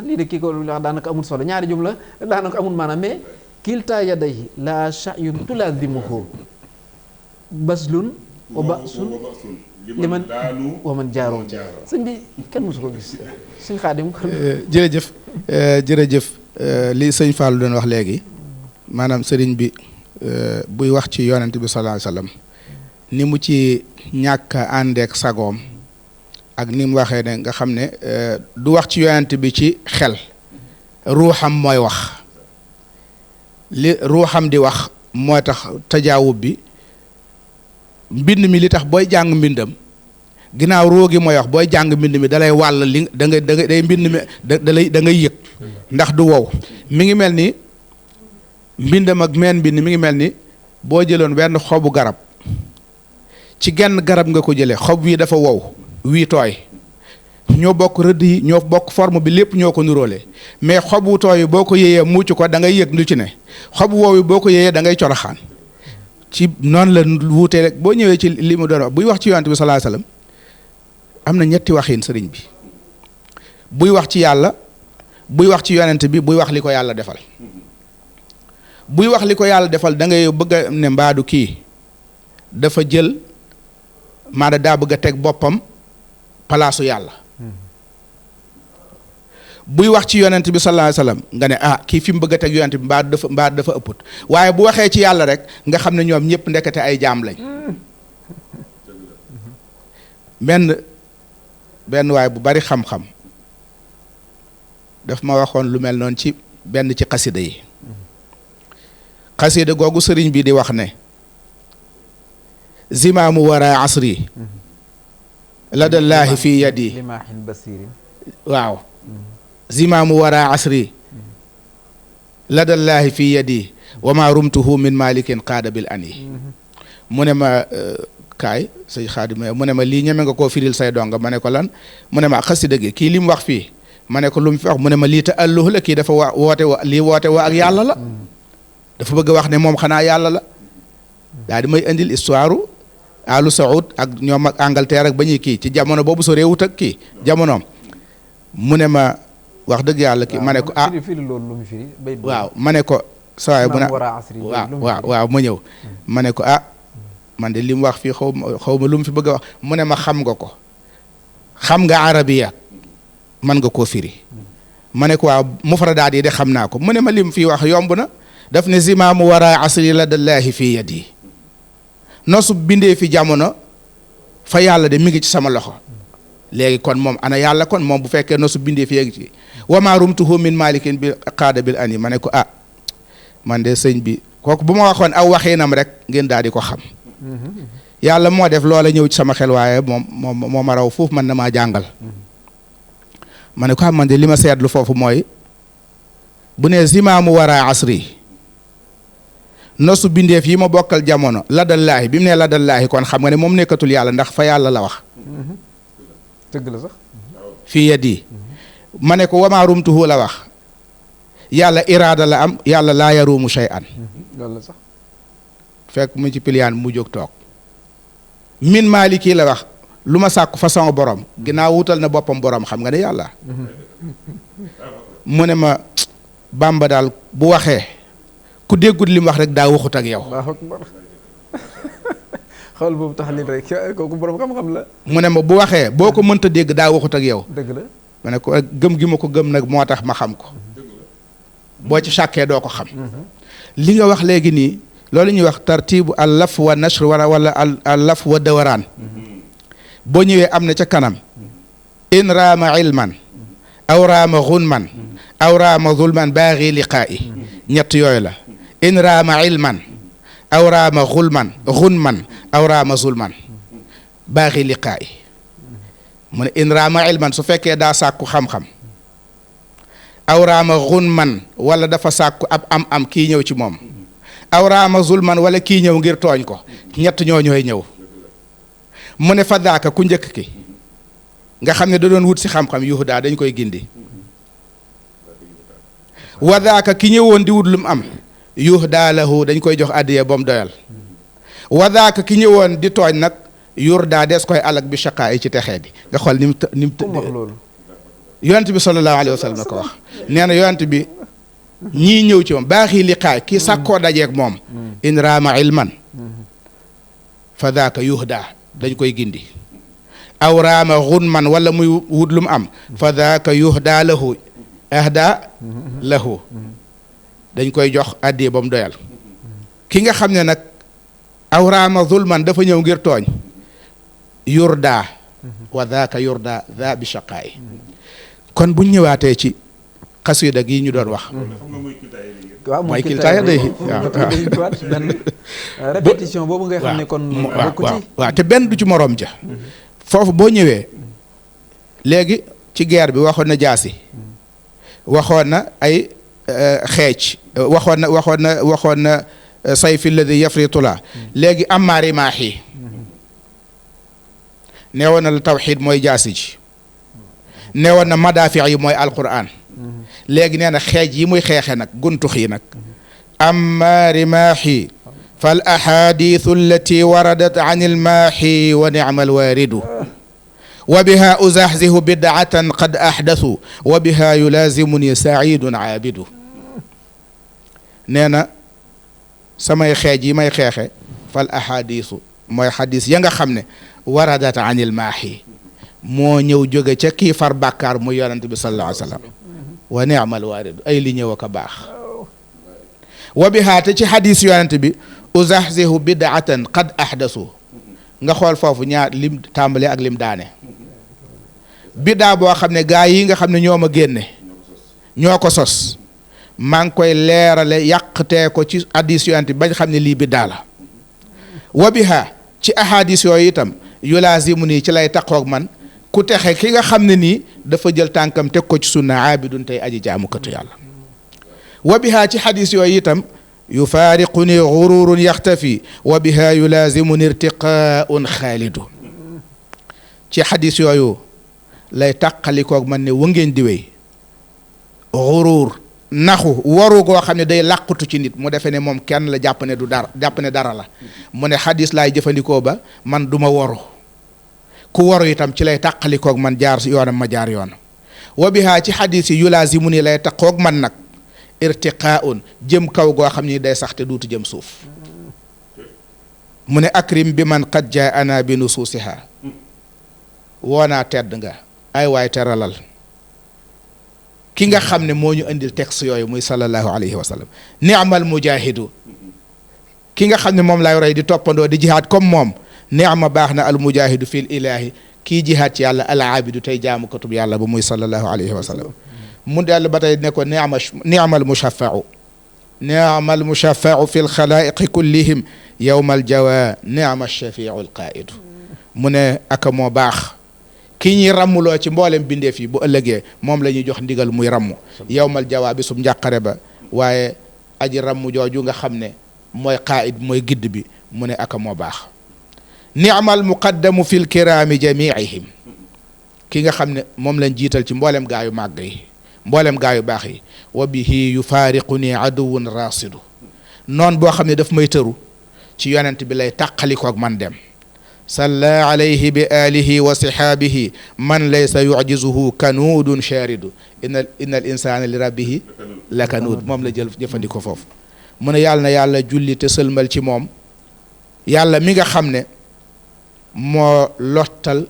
lii de kii ko wax daanaka amul solo ñaari jumla daanaka amul maanaam mais kilta yadayhi la sha'yun tulazimuhu baslun wa basun liman wa man jaaroo sëñ bi kenn mosu ko gis sëñ Xaadim jërëjëf li sëñ Fallou doon wax léegi maanaam sëriñ bi buy wax ci yonent bi sallallahu alayhi wasallam ni mu ci ñàkk àndeek sagoom ak ni mu waxee ne nga xam ne du wax ci yonent bi ci xel ruuxam mooy wax li ruuxam di wax mooy tax tajaawub bi mbind mi li tax booy jàng mbindam ginnaaw roogi mooy wax booy jàng mbind mi dalay wàll li da nga day mbind mi da ngay yëg ndax du wow mi ngi mel ni mbindam ak meen mbind mi ngi mel ni boo jëloon benn xobu garab ci genn garab nga ko jëlee xob wii dafa wow wii tooy ñoo bokk rëdd yi ñoo bokk forme bi lépp ñoo ko nuróole mais xobu tooy yi boo ko yéeyee mucc ko da ngay yëg lu ci ne xobu wow yi boo ko yéeyee da ngay coroxaan ci noonu la wuutee rek boo ñëwee ci li mu doon wax buy wax ci yonent bi sallallahu alayhi wasallam am na ñetti waxiin sëriñ bi buy wax ci yàlla buy wax ci yonent bi buy wax li ko yàlla defal buy wax li ko yàlla defal da ngay bëgg a ne mbaadu kii dafa jël maanaam daa bëgg a teg boppam palaasu yàlla buy wax ci yonent bi sallallahu alayhi wasallam nga ne kii fi mu bëgg a teg yonent bi mbaa dafa ëpput waaye bu waxee ci yàlla rek nga xam ne ñoom ñëpp ndekete ay jaam lañ benn waaye bu bari xam-xam daf ma waxoon lu mel noonu ci benn ci xasida yi xasida googu sëriñ bi di wax ne zimaamu wara asri ladallaahi fi yadi waaw zimaamu wara asri ladallaahi fi yadi wa ma rumtuhu min malikin qaada bil ani mu ne ma kaay sëñ Xaadim mu ne ma lii ñeme nga koo firil say donga ma ne ko lan mu ne ma xasida gi kii li mu wax fii ma ne ko lu mu fi wax mu ne ma lii ta alluhu la kii dafa woote wa ak yàlla la dafa bëgg a wax ne moom xanaa yàlla la daa di may indil histoire alu Saoud ak ñoom ak Angleterre ak ba ñuy kii ci jamono boobu so réewut ak kii jamonoom mu ne ma wax dëgg yàlla kii ma ne ko waaw ma ne ko sawaay bu na waaw ma ñëw ma ne ko man de li mu wax fii xaw ma lu mu fi bëgg a wax mu ne ma xam nga ko xam nga arabiya man nga koo firi ma ne ko waaw mufradaat yi de xam naa ko mu ne ma lim fii wax yomb na daf ne zimaamu wara asri ladallaahi fii yadi nosu bindee fi jamono fa yàlla de mi ngi ci sama loxo léegi kon moom ana yàlla kon moom bu fekkee nosu bindee fi yegg ci wama rumtuhu min malikin bi qaada bil ani ma ne ko man de sëñ bi kooku bu ma waxoon aw waxiinam rek ngeen daal di ko xam yàlla moo def loola ñëw ci sama xel waaye moo ma raw foofu man na maa jàngal ma ne ko man de li ma seetlu foofu mooy bu ne zimaamu wara asri nosu bindeef yi ma bokkal jamono ladallaahi bi mu ne ladallaahi kon xam nga ne moom nekkatul yàlla ndax fa yàlla la wax dëgg la sax fii yadi ma ne ko wamaa rumtuhu la wax yàlla iraada la am yàlla laa yaruumu shay'an loolu la sax fekk mu ci piliyaan mu jóg toog min maaliki la wax lu ma sàkku façon borom ginnaaw wutal na boppam borom xam nga ne yàlla mu ne ma Bàmba daal bu waxee ku déggut li mu wax rek daa waxut ak yow xool boobu tax nit rek kooku borom xam-xam la mu ne ma bu waxee boo ko mënta dégg daa waxut ak yow dëgg la ma ne ko gëm gi ma ko gëm nag moo tax ma xam ko boo ci sàkkee doo ko xam li nga wax léegi nii loolu ñuy wax tartibu al laf wa nashr wala al laf wa dawaraan boo ñëwee am na ca kanam in raama ilman aw raama gunman aw raama zulman baaxi liqaa'i ñett yooyu la in raama ilman aw raama xunman aw raama zulman baaxi liqaayi mu ne in raama ilman su fekkee daa sàkku xam-xam aw raama xunman wala dafa sàkku ab am kii ñëw ci moom aw raama zulman wala kii ñëw ngir tooñ ko ñett ñoo ñooy ñëw mu ne fa daaka ku njëkk ki nga xam ne da doon wut si xam-xam yuhudaa dañ koy gindi wa daaka ki ñëwoon di wut lu mu am yuhdaa lahu dañ koy jox addiya ba mu doyal wa daaka ki ñëwoon di tooñ nag yurdaa des koy alak bi shaqaa yi ci texee di nga xool ni mu loolu yonent bi sallallahu alayhi wa sallam na ko wax nee na yonent bi ñii ñëw ci moom baaxi liqaay kii sàkkoo dajeeg moom in raama ilman fa daaka yuhdaa dañ koy gindi aw raama xunman wala muy wut lu mu am fa daaka yuhdaa lahu ahda lahu dañ koy jox addi ba mu doyal ki nga xam ne nag aw raama zulman dafa ñëw ngir tooñ yurdaa wa daaka yurdaa daa bi shaqaay kon buñ ñëwaatee ci xasida gi ñu doon wax waaw mooy kiltaaya day benn répétition boobu nga xam ne kon bokku ci waaw te benn du ci moroom ja foofu boo ñëwee léegi ci guerre bi waxoon na jaasi waxoon na ay xeec waxoon na sayfi alladi yafritula léegi amaari maaxi neewoon na la tawxid mooy jaasi ji neewoon na madaafi yi mooy alquran léegi nee na xeej yi muy xeexe nag guntux yi nag amaari maaxi fal ahadithu allati waradat an ilmaaxi wa nicma alwaaridu wa biha uzahzihu bid'atan qad ahdathu wa biha yulazimuni saidun aabidu nee na samay xeej yi may xeexe fal ahadisu mooy xadis ya nga xam ne waradat anil maahi moo ñëw jóge ca kii far bàkkaar muy yonent bi sallallahu alayhi wa sallam wa ni'mal waaridu ay li ñëw ak a baax wa biha te ci xadis yonent bi uzahzihu bid'atan qad ahdathu nga xool foofu ñaar lim tàmbale ak lim daane biddaa boo xam ne gaa yi nga xam ne ñoo ma génne ñoo ko sos maa ngi koy leerale yàqtee ko ci hadis yonent bi bañ xam ne lii biddaa la wa biha ci ahadis yooyu itam yulaazimu nii ci lay taqoog man ku texe ki nga xam ne nii dafa jël tànkam teg ko ci sunna aabidun tey aji jaamukatu yàlla wa biha ci hadis yooyu itam yufaariquni gururun yaxtafi wa biha yulaazimuni irtiqaun xaalidu ci hadis yooyu lay tàqalikoog man ne wëngeen di wéy xuruur naxu waru goo xam ne day làqutu ci nit mu defe ne moom kenn la jàpp ne du dara jàpp ne dara la mu ne xadis laay jëfandikoo ba man du ma waru ku waru itam ci lay tàqalikoog man jaar yoonam ma jaar yoon wa bihaa ci xadis yi yulaazimu ni lay taqoog man nag irtiqaaun jëm kaw goo xam ni day sax te duutu jëm suuf mu ne akrim bi man qad jaa ana bi nusuusiha woonaa tedd nga ay waay teralal ki nga xam ne moo ñu indil texte yooyu muy sallallahu alayhi wa sallam ni'mal mujahidu ki nga xam ne moom lay roy di toppandoo di jihaad comme moom ni'ma baax na al mujahidu fil ilahi kii jihaad ci yàlla al abidu tey jaamu katub yàlla ba muy sallallahu alayhi wa sallam mu dellu ba tey ne ko ni'mal mushaffa'u ni'mal mushaffa'u fil xalaa'iqi kullihim yawmal jawa ni'ma shafi'u al qaa'idu mu ne aka moo baax ki ñuy ràmmuloo ci mboolem bindeef yi bu ëllëgee moom la ñuy jox ndigal muy ràmm yawmal jawaa bi sum njàqare ba waaye aji ràmm jooju nga xam ne mooy qaa'id mooy gidd bi mu ne aka moo baax ni'mal muqaddamu fil kiraami jamiihim ki nga xam ne moom lañ jiital ci mboolem gaayu màgg yi mboolem gaayu baax yi wa bihi yufaariquni aduwun rasidu noon boo xam ne daf may tëru ci yonent bi lay tàqalikoog man dem salla alayhi bi alihi wa sihaabihi man laysa yujizuhu kanuudun shaaridu inna al insana li rabbihi la kanuud moom la jël jëfandikoo foofu mu ne yàlla na yàlla julli te sëlmal ci moom yàlla mi nga xam ne moo lottal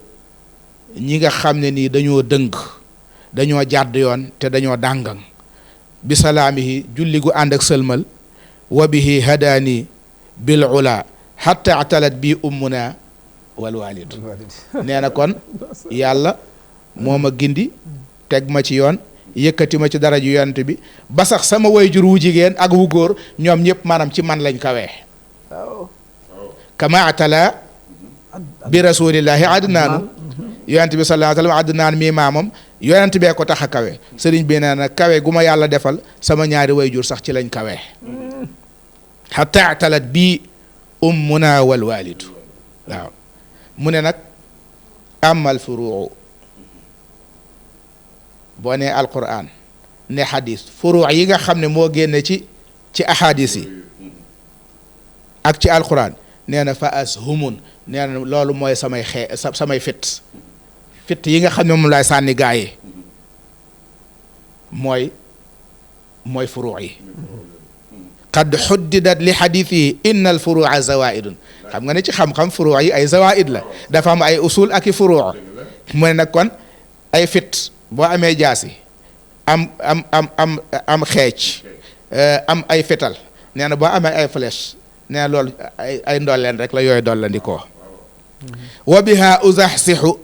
ñi nga xam ne nii dañoo dëng dañoo jàdd yoon te dañoo dàngang bi salaamihi julli gu ànd ak sëlmal wa bihi hadaani bil ula hatta atalat bi ummuna wal walidu nee na kon yàlla moo ma gindi teg ma ci yoon yëkkati ma ci daraju yonent bi ba sax sama wayjur wu jigéen ak wu góor ñoom ñëpp maanaam ci man lañ kawee kama atala bi rasulillahi adnaanu yonent bi sallallahu alayhi wa sallam adnaan mii maamam yonent bee ko tax a kawe sëriñ bi nee na kawe gu ma yàlla defal sama ñaari wayjur sax ci lañ kawee hatta atalat bii ummuna wal walidu waaw mu ne nag amal furuu boo nee alquran ne xadis furuu yi nga xam ne moo génne ci ahadis yi ak ci alquran nee na fa ashumun nee na loolu mooy samay fit yi nga xam ne moom laay sànni gaa yi mooy furuu yi qad xuddidat li xadithi inna al furua zawaidun xam nga ne ci xam-xam furuu yi ay zawaid la dafa am ay usul ak i furuu mu ne nag kon ay fit boo amee jaasi am xeec am ay fital nee na boo amee ay flèche nee na loolu ay ndolleen rek la yooyu dollandikoo wa biha uzaxsixu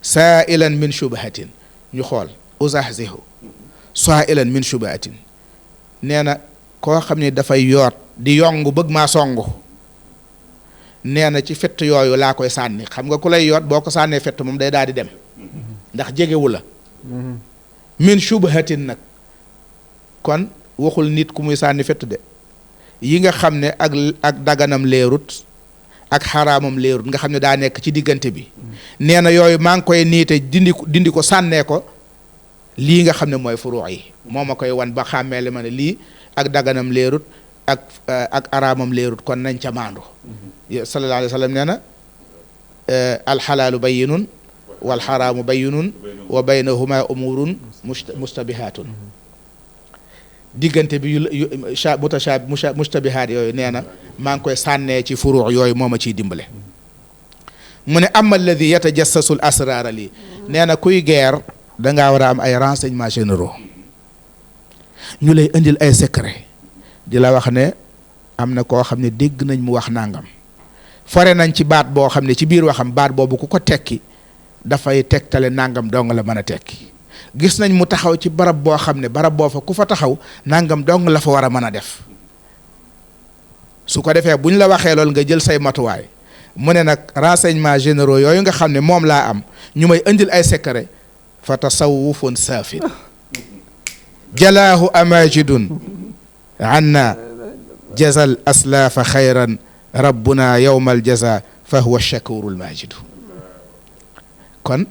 saailan min shubhatin ñu xool uzaxsixu saailan min shubhatin nee na koo xam ne dafay yoot di yongu bëgg maa songu nee na ci fett yooyu laa koy sànni xam nga ku lay yoot boo ko sànnee fett moom day daal di dem ndax jegewu la min shubhatin nag kon waxul nit ku muy sànni fett de yi nga xam ne ak daganam leerut ak xaraamam leerut nga xam ne daa nekk ci diggante bi nee na yooyu maa ngi koy niite dindi ko sànnee ko lii nga xam ne mooy furuu yi moo ma koy wan ba xàmmee li ma ne lii ak daganam leerut ak araamam leerut kon nañ ca maandu sallallahu alayhi wa sallam nee na alxalaalu bayyinun wal xaraamu bayyinun wa baynahuma umurun mustabihaatun diggante bi mustabihaat yooyu nee na maa ngi koy sànnee ci furuu yooyu moo ma ciy dimbale mu ne ama alladi yatajassasu l asraara lii nee na kuy guerre dangaa war a am ay renseignements généraux ñu lay indil ay secret di la wax ne am na koo xam ne dégg nañ mu wax nangam fore nañ ci baat boo xam ne ci biir waxam baat boobu ku ko tekki dafay tegtale nangam dong la mën a tekki gis nañ mu taxaw ci barab boo xam ne barab boo fa ku fa taxaw nangam dong la fa war a mën a def su ko defee bu ñu la waxee loolu nga jël say matuwaay mu ne nag renseignements généraux yooyu nga xam ne moom laa am ñu may indil ay secret fa tasawufun saafin jalaahu amajidun anna jazal aslaafa xayran rabbuna yowma aljaza fa huwa shakuru almajidu kon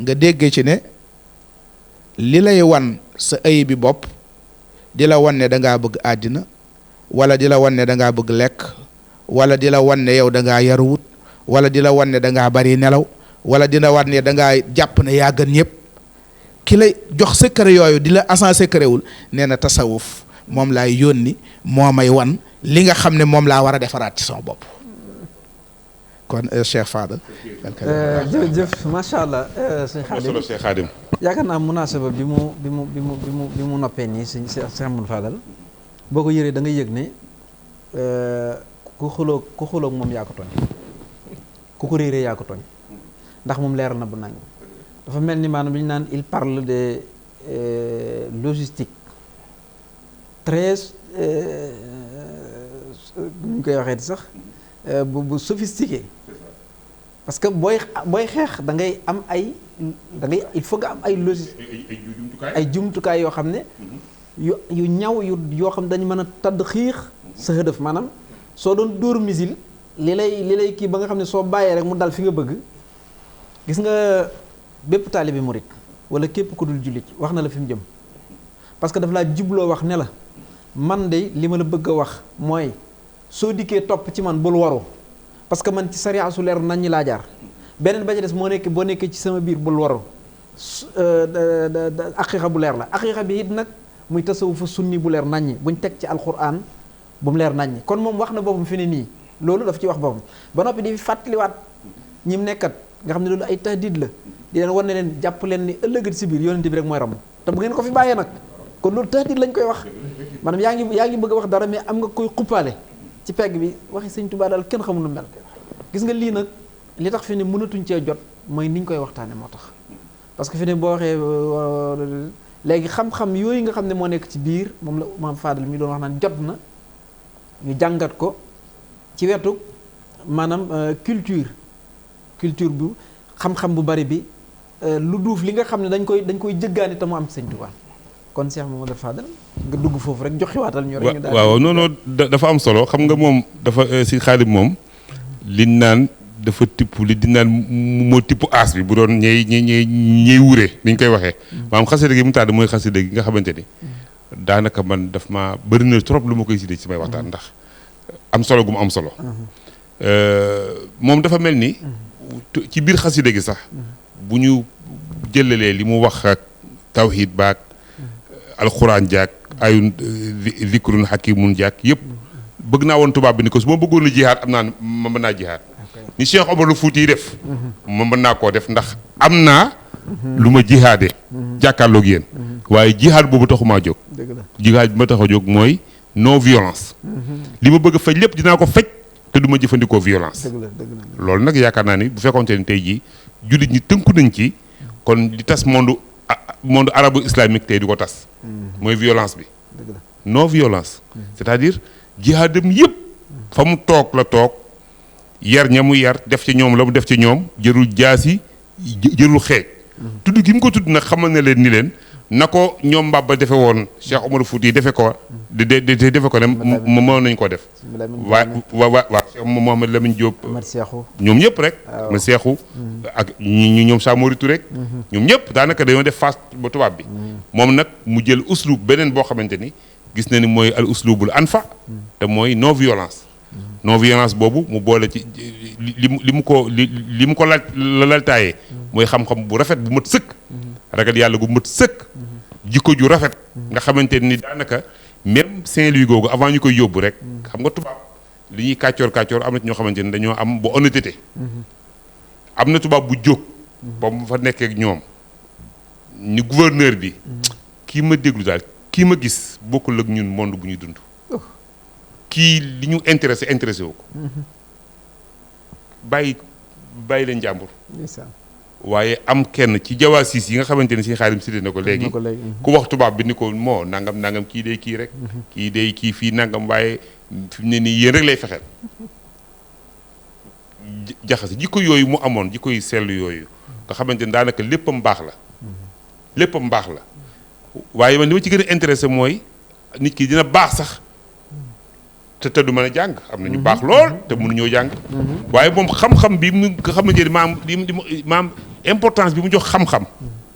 nga dégg ci ne li lay wan sa ay bi bopp di la wan ne dangaa bëgg àddina wala di la wan ne dangaa bëgg lekk wala di la wan ne yow dangaa yaruwut wala di la wan ne dangaa bari nelaw wala di la wan ne dangaa jàpp ne yaa gën ñëpp ki lay jox secret yooyu di la asan secret wul nee na tasawuf moom laay yónni moo may wan li nga xam ne moom laa war a defaraat ci sama bopp kon Cheikh Fadal jërëjëf macha allah sëñ Xaadim yaakaar naa munaasaba bi mu noppee nii sëñ Cheikh Amadou Fadal boo ko yëree da ngay yëg ne ku xuloog moom yaa ko tooñ ku ko réeree yaa ko tooñ ndax moom leer na bu nañ dafa mel ni maanaam li ñu naan il parle de logistique très nu ñu koy waxee sax bu sophistiqué parce que booy xeex da ngay am il faut nga am ay ay jumtukaay yoo xam ne yu ñaw yoo xam dañu mën a tadd xiix sa hëdëf maanaam soo doon dóor missile li lay kii ba nga xam ne soo bàyyee rek mu dal fi nga bëgg gis nga bépp taalibe murit wala képp ku dul jullit wax na la fi mu jëm parce que daf laa jubloo wax ne la man de li ma la bëgg a wax mooy soo dikkee topp ci man bul waru parce que man ci sariya su leer nañ ñi laa jaar beneen ba ci des boo nekkee ci sama biir bul waru aqiiqa bu leer la aqiiqa bi it nag muy tasawufu sunni bu leer naññi buñ teg ci alquran bu mu leer naññi kon moom wax na boppam fi ne nii loolu daf ci wax boppam ba noppi di fàttaliwaat ñi mu nekkat nga xam ne loolu ay tahdid la di leen wan ne leen jàpp leen ni ëllëgati si biir yonente bi rek mooy ram te bu ngeen ko fi bàyyee nag kon loolu tahdid lañ koy wax maanaam yaa ngi bëgg a wax dara mais am nga koy xuppaale ci pegg bi waxi sëñ Tuubaa daal kenn xamul nu mel gis nga lii nag li tax fi ne mënatuñ cee jot mooy niñ koy waxtaane moo tax parce que fi ne boo waxee léegi xam-xam yooyu nga xam ne moo nekk ci biir moom la maam Fadal mi doon wax naan jot na ñu jàngat ko ci wetu maanaam culture bu xam-xam bu bari bi lu duuf li nga xam ne dañ koy jëggaani te mu am ci Sëñ Tuubaa kon Cheikh Mamadou Fadal nga dugg foofu rek joxiwaatal ñu rek ñu daal waaw non dafa am solo xam nga moom dafa si Xaadim moom liñ naan dafa tipp li di naan moo tipp aas bi bu doon ñey wure niñ koy waxee maanaam xasida gi mu tàdd mooy xasida gi nga xamante ni daanaka man daf ma bëri na trop lu ma koy sidee ci samay waxtaan ndax am solo gu mu am solo moom dafa mel ni ci biir xasida gi sax bu ñu jëlalee li mu wax ak tawhid baak alxuraan jaak ayun zikrun hakimun jaak yëpp bëgg naa woon tubaab bi ni ko su ma bëggoon a jihaad am naa ma mën naa jihaad ni Cheikh Omarul Fuuti yi def ma mën naa koo def ndax am naa lu ma jihaade jàkkaarloog yéen waaye jihaad boobu taxumaa jóg jihaad bi ma tax a jóg mooy non violence li ma bëgg a faj lépp dinaa ko faj te du ma jëfandikoo violence loolu nag yaakaar naa ni bu fekkoonte ni tey jii jullit ñi tënku nañ ci kon li tas monde arabo islamique tey di ko tas mooy violence bi non violence c'est-à-dire jihaadam yëpp fa mu toog la toog yar ña mu yar def ci ñoom la mu def ci ñoom jërul jaasi jërul xeej tudd gi mu ko tudd nag xamal na leen ni leen na ko ñoom Mbaba defe woon Cheikh Omar Fouti defe ko defe ko ne mën nañ ko def waa Cheikh Mouhamed Lamine Diop ñoom ñëpp rek ma seexu ak ñu ñoom Samori Touré rek ñoom ñëpp daanaka dañoo def face ba tubaab bi moom nag mu jël uslub beneen boo xamante ni gis na ni mooy al uslubul anfa te mooy non violence non violence boobu mu boole ci li mu ko laltaayee mooy xam-xam bu rafet bu mat sëkk ragal yàlla gu mat sëkk jikko ju rafet nga xamante ni daanaka même Saint-Louis googu avant ñu koy yóbbu rek xam nga tubaab li ñuy kàccoor am na ci ñoo xamante ni dañoo am ba honnêteté am na tubaab bu jóg ba mu fa nekkee ak ñoom ni gouverneur bi kii ma déglu daal kii ma gis bokkul ak ñun monde bu ñuy dund kii li ñu intéressé wu ko bàyyi leen jàmbur waaye am kenn ci jawaasis yi nga xamante ni si Xaadim cité na ko léegi ku wax tubaab bi ni ko moo nangam kii day kii rek kii day kii fii nangam waaye fi mu ne nii yéen rek lay fexeel jaxase jikko yooyu mu amoon jikko yu sell yooyu nga xamante ni daanaka léppam baax la waaye man li ma ci gën a intéressé mooy nit ki dina baax sax te du mën a jàng am na ñu baax lool te mënuñoo jàng waaye moom xam-xam bi mu nga xamante ni maam importance bi mu jox xam-xam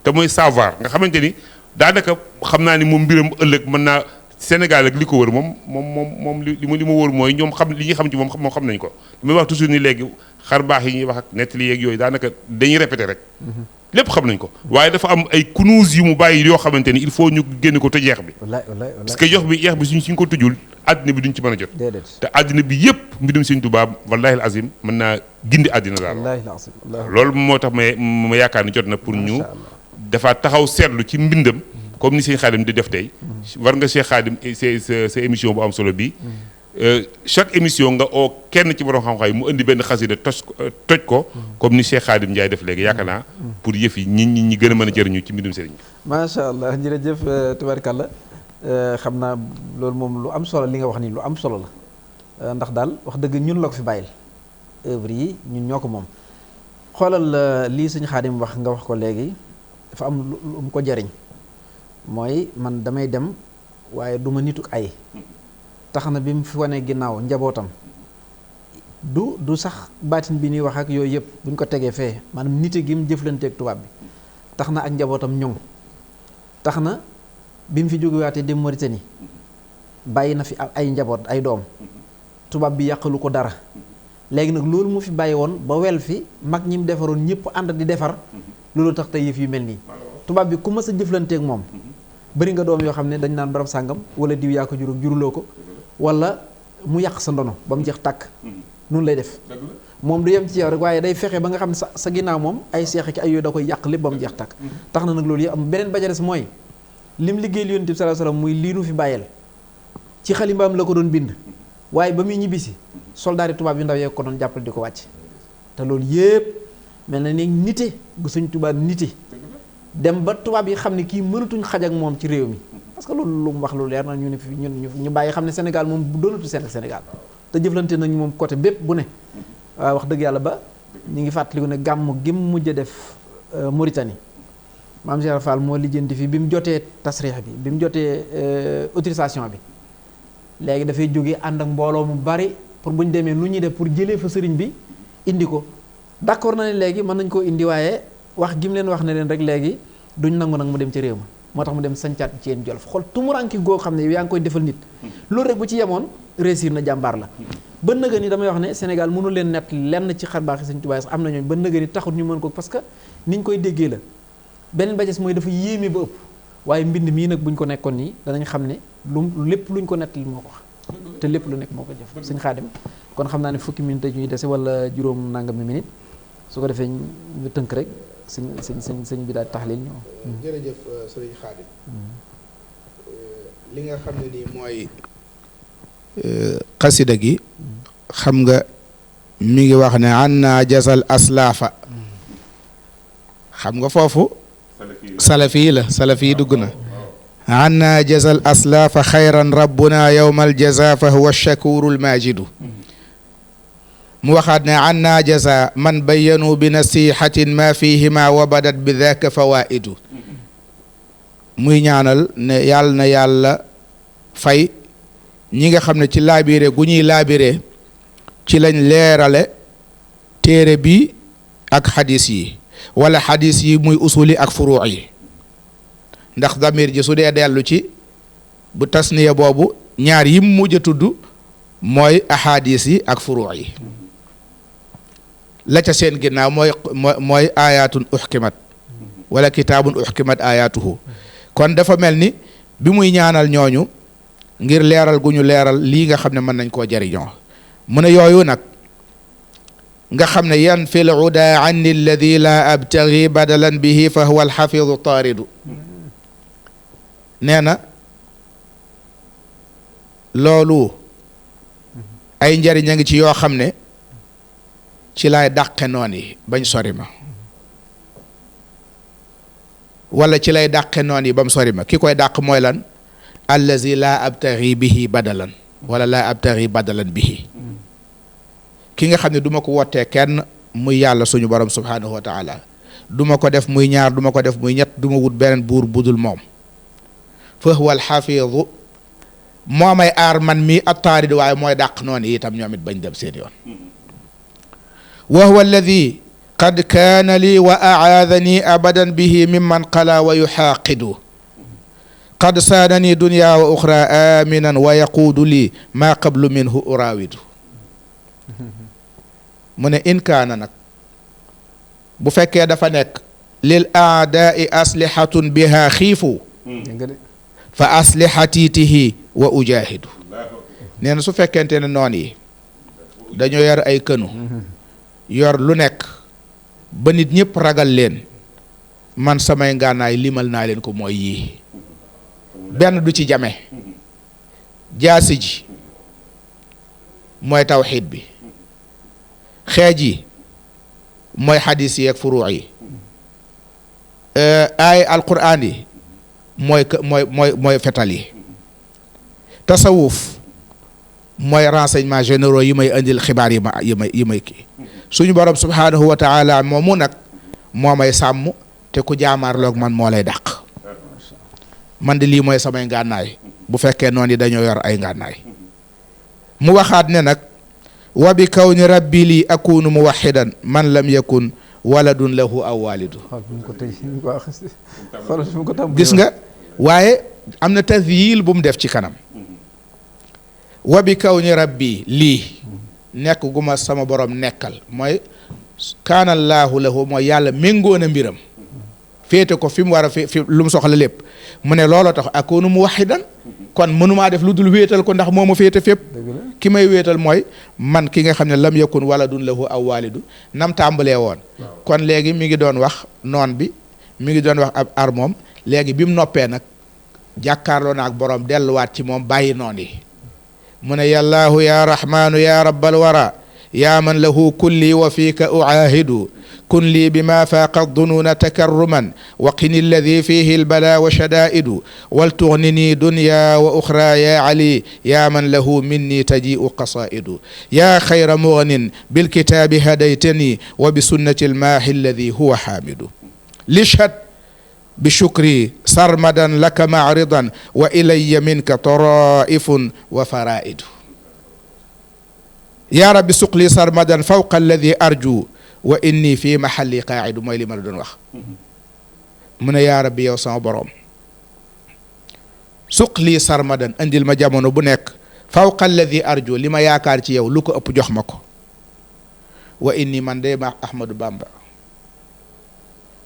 te mooy savoir nga xamante ni daanaka xam naa ni moom mbiram ëllëg mën naa Sénégal ak li ko wër moom li ma wër mooy ñoom xam li ñuy xam ci moom xam nañ ko damay wax toujours ni léegi xar baax yi ñuy wax ak nettali yeeg yooyu daanaka dañuy répété rek lépp xam nañ ko waaye dafa am ay kunuus yu mu bàyyi yoo xamante ni il faut ñu génne ko te jeex bi parce que jeex bi suñ ko tujul àddina bi duñ ci mën a jot te àddina bi yëpp mbirum Sëñ Tuubaa wallaahi al azim mën naa gindi àddina daal loolu moo tax ma yaakaar ni jot na pour ñu dafa taxaw seetlu ci mbindam comme ni Sëñ Xaadim di def tey war nga Cheikh Xaadim sa émission bu am solo bi chaque émission nga oo kenn ci borom xam-xam yi mu indi benn xasida toj ko comme ni Cheikh Xaadim Ndiaye def léegi yaakaar naa pour yëf yi ñi gën a mën a jëriñu ci mbindum sëriñ bi macha allah jërëjëf tubaarkàlla xam naa loolu moom lu am solo li nga wax nii lu am solo la ndax daal wax dëgg ñun la ko fi bàyyil œuvre yi ñun ñoo ko moom xoolal lii Sëñ Xaadim wax nga wax ko léegi dafa am lu mu ko jariñ mooy man damay dem waaye du ma nituk ay tax na bi mu fi wane ginnaaw njabootam du sax baatin bi ñuy wax ak yooyu yëpp bu ñu ko tegee fee maanaam nite gi mu jëflanteeg tubaab bi tax na ak njabootam ñoŋ tax na bi mu fi jógewaatee dem Mauritanie bàyyi na fi ay njaboot ay doom tubaab bi yàqalu ko dara léegi nag loolu mu fi bàyyi woon ba wel fi mag ñi mu defaroon ñëpp ànd di defar loolu tax tey yëf yu mel nii tubaab bi ku mës a jëflanteeg moom bëri nga doom yoo xam ne dañ naan barab sàngam wala diw yaa ko juruloo ko wala mu yàq sa ndono ba mu jeex tàkk noonu lay def moom du yem ci yow rek waaye day fexe ba nga xam ne sa ginnaaw moom ay seex ki ay yooyu da koy yàq lépp ba mu jeex tàkk tax na nag loolu yëpp am beneen bajares mooy lim liggéeyal Yonent bi sallallahu alayhi wasallam muy lii nu fi bàyyeel ci xalimbaam la ko doon bind waaye ba muy ñibbisi soldaari tubaab yu ndaw yee ko doon jàppal di ko wàcc te loolu yëpp mel na ni nite gu Sëñ Tuubaa nite dem ba tubaab yi xam ne kii mënatuñ xaj ak moom ci réew mi parce que loolu lu mu wax lu leer na ñu ne fi ñun ñu bàyyi xam ne Sénégal moom bu doonatu Sénégal te jëflante nañu moom côté bépp bu ne waaw wax dëgg yàlla ba ñu ngi fàttaliku ne gàmm gi mu mujj a def Mauritanie maam Cheikh Fall moo lijjanti fi bi mu jotee tasriix bi mu jotee autorisation bi léegi dafay jógee ànd ak mbooloo mu bari pour bu ñu demee nu ñuy def pour jëlee fa sëriñ bi indi ko d'accord na ne léegi mën nañ koo indi waaye wax gi mu leen wax ne leen rek léegi duñ nangu nag mu dem ci réew ma moo tax mu dem sancaat ci yéen Jolof xool tumuranki goo xam ne yow yaa ngi koy defal nit loolu rek bu ci yemoon réussir na jàmbaar la ba nëga ni damay wax ne Sénégal mënu leen nett lenn ci xarbaaxi Sëñ Tuubaa sax am na ñooñ ba nëga ni taxut ñu mën ko parce que niñ koy déggee la beneen ba des mooy dafa yéeme ba ëpp waaye mbind mii nag buñ ko nekkoon nii danañ xam ne lépp luñ ko nettali moo ko wax te lépp lu nekk moo ko jëf Sëñ Xaadim kon xam naa ne fukki minute ñuy dese wala juróom nangami minute su ko defee ñu tënk rek sëñ bi daal taxlil ñu jërëjëf sëriñ Xaadim li nga xam ne nii mooy xasida gi xam nga mi ngi wax ne anna jasal aslaafa xam nga foofu salafi dugg na anna jasal aslaafa xayran rabbuna yowma aljaza fa huwa shakuru almajidu mu waxaat ne anna jaza man bayyanu bi nasihatin ma fihima wa badat bi dhaka fawaidu muy ñaanal ne yàlla na yàlla fay ñi nga xam ne ci laabire gu ñuy laabire ci lañ leerale téere bi ak xadis yi wala xadis yi muy usuli ak furuu yi ndax damir ji su dee dellu ci bu tasniya boobu ñaar yim mujj a tudd mooy ahadis yi ak furuu yi la ca seen ginnaaw mooy ayatun uxkimat wala kitaabun uxkimat ayatuhu kon dafa mel ni bi muy ñaanal ñooñu ngir leeral gu ñu leeral lii nga xam ne mën nañ koo jariñoo mu ne yooyu nag nga xam ne yan fil uda anni alladi la abtagi badalan bihi fa huwa alxafidu taaridu nee na loolu ay njariñ a ngi ci yoo xam ne ci laay dàqe noon yi bañ sori ma wala ci lay dàqe noon yi ba mu sori ma ki koy dàq mooy lan allazi laa abtaghi bihi badalan wala laa abtaghi badalan bihi ki nga xam ne du ma ko wottee kenn muy yàlla suñu borom subhanahu wa taala du ma ko def muy ñaar du ma ko def muy ñett du ma wut beneen buur budul moom fa huwa alxafidu moo may aar man mii attaaridu waaye mooy dàq noon yi itam ñoom it bañ dem seen yoon wa huwa alladi qad kaana lii wa acaadani abadan bihi mimman qala wa yuxaaqidu qad saanani dunya wa uxra aminan wa yaquudu lii maa qablu minhu uraawidu mu ne in kaana nag bu fekkee dafa nekk lil aadaai aslihatun biha xiifu fa aslihatiitihi wa ujaahidu nee na su fekkente ne noon yi dañoo yor ay kënu yor lu nekk ba nit ñëpp ragal leen man samay ngànnaay limal naa leen ko mooy yii benn du ci jame jaasi ji mooy tawxiid bi xeej yi mooy xadis yi ak furuu yi ay alquran yi mooy fetal yi tasawuf mooy renseignement généraux yi may indil xibaar yi may kii suñu borom subhanahu wa taala moomu nag moo may sàmm te ku jaamaarloog man moo lay dàq man de lii mooy samay ngànnaay bu fekkee noonu yi dañoo yor ay ngànnaay mu waxaat ne nag wa bi kawni rabbi lii akunu muwaxidan man lam yakun waladun lahu aw walidu gis nga waaye am na tasyil bu mu def ci kanam wa bi kawni rabbi lii nekk gu ma sama borom nekkal mooy kaanallaahu lahu mooy yàlla méngoo na mbiram féete ko fi mu war a fi lu mu soxla lépp mu ne looloo tax akunu muwaxidan kon mënumaa def lu dul wéetal ko ndax moo ma féete fépp ki may wéetal mooy man ki nga xam ne lam yakun waladun lahu aw walidu nam tàmbalee woon kon léegi mi ngi doon wax noon bi mi ngi doon wax ab ar moom léegi bi mu noppee nag jàkkaarloo na ak borom delluwaat ci moom bàyyi noon yi mu ne yallaahu ya rahmaanu ya rabbal wara يا من له كلي وفيك أعاهد كن لي بما فاق الظنون تكرما وقن الذي فيه البلاء وشدائد ولتغنني دنيا وأخرى يا علي يا من له مني تجيء قصائد يا خير مغن بالكتاب هديتني وبسنة الماحي الذي هو حامد لاشهد بشكري سرمدا لك معرضا وإلي منك طرائف وفرائد يا رب سق لي سرمدا فوق الذي أرجو وإني في محل قاعد mooy li ma la doon wax mu ne yaa rabbi yow sama boroom suq lii sarmadan andil ma jamono bu nekk fawqa alladi arju li ma yaakaar ci yow lu ko ëpp jox ma ko wa inni man de ma Ahmadou Bamba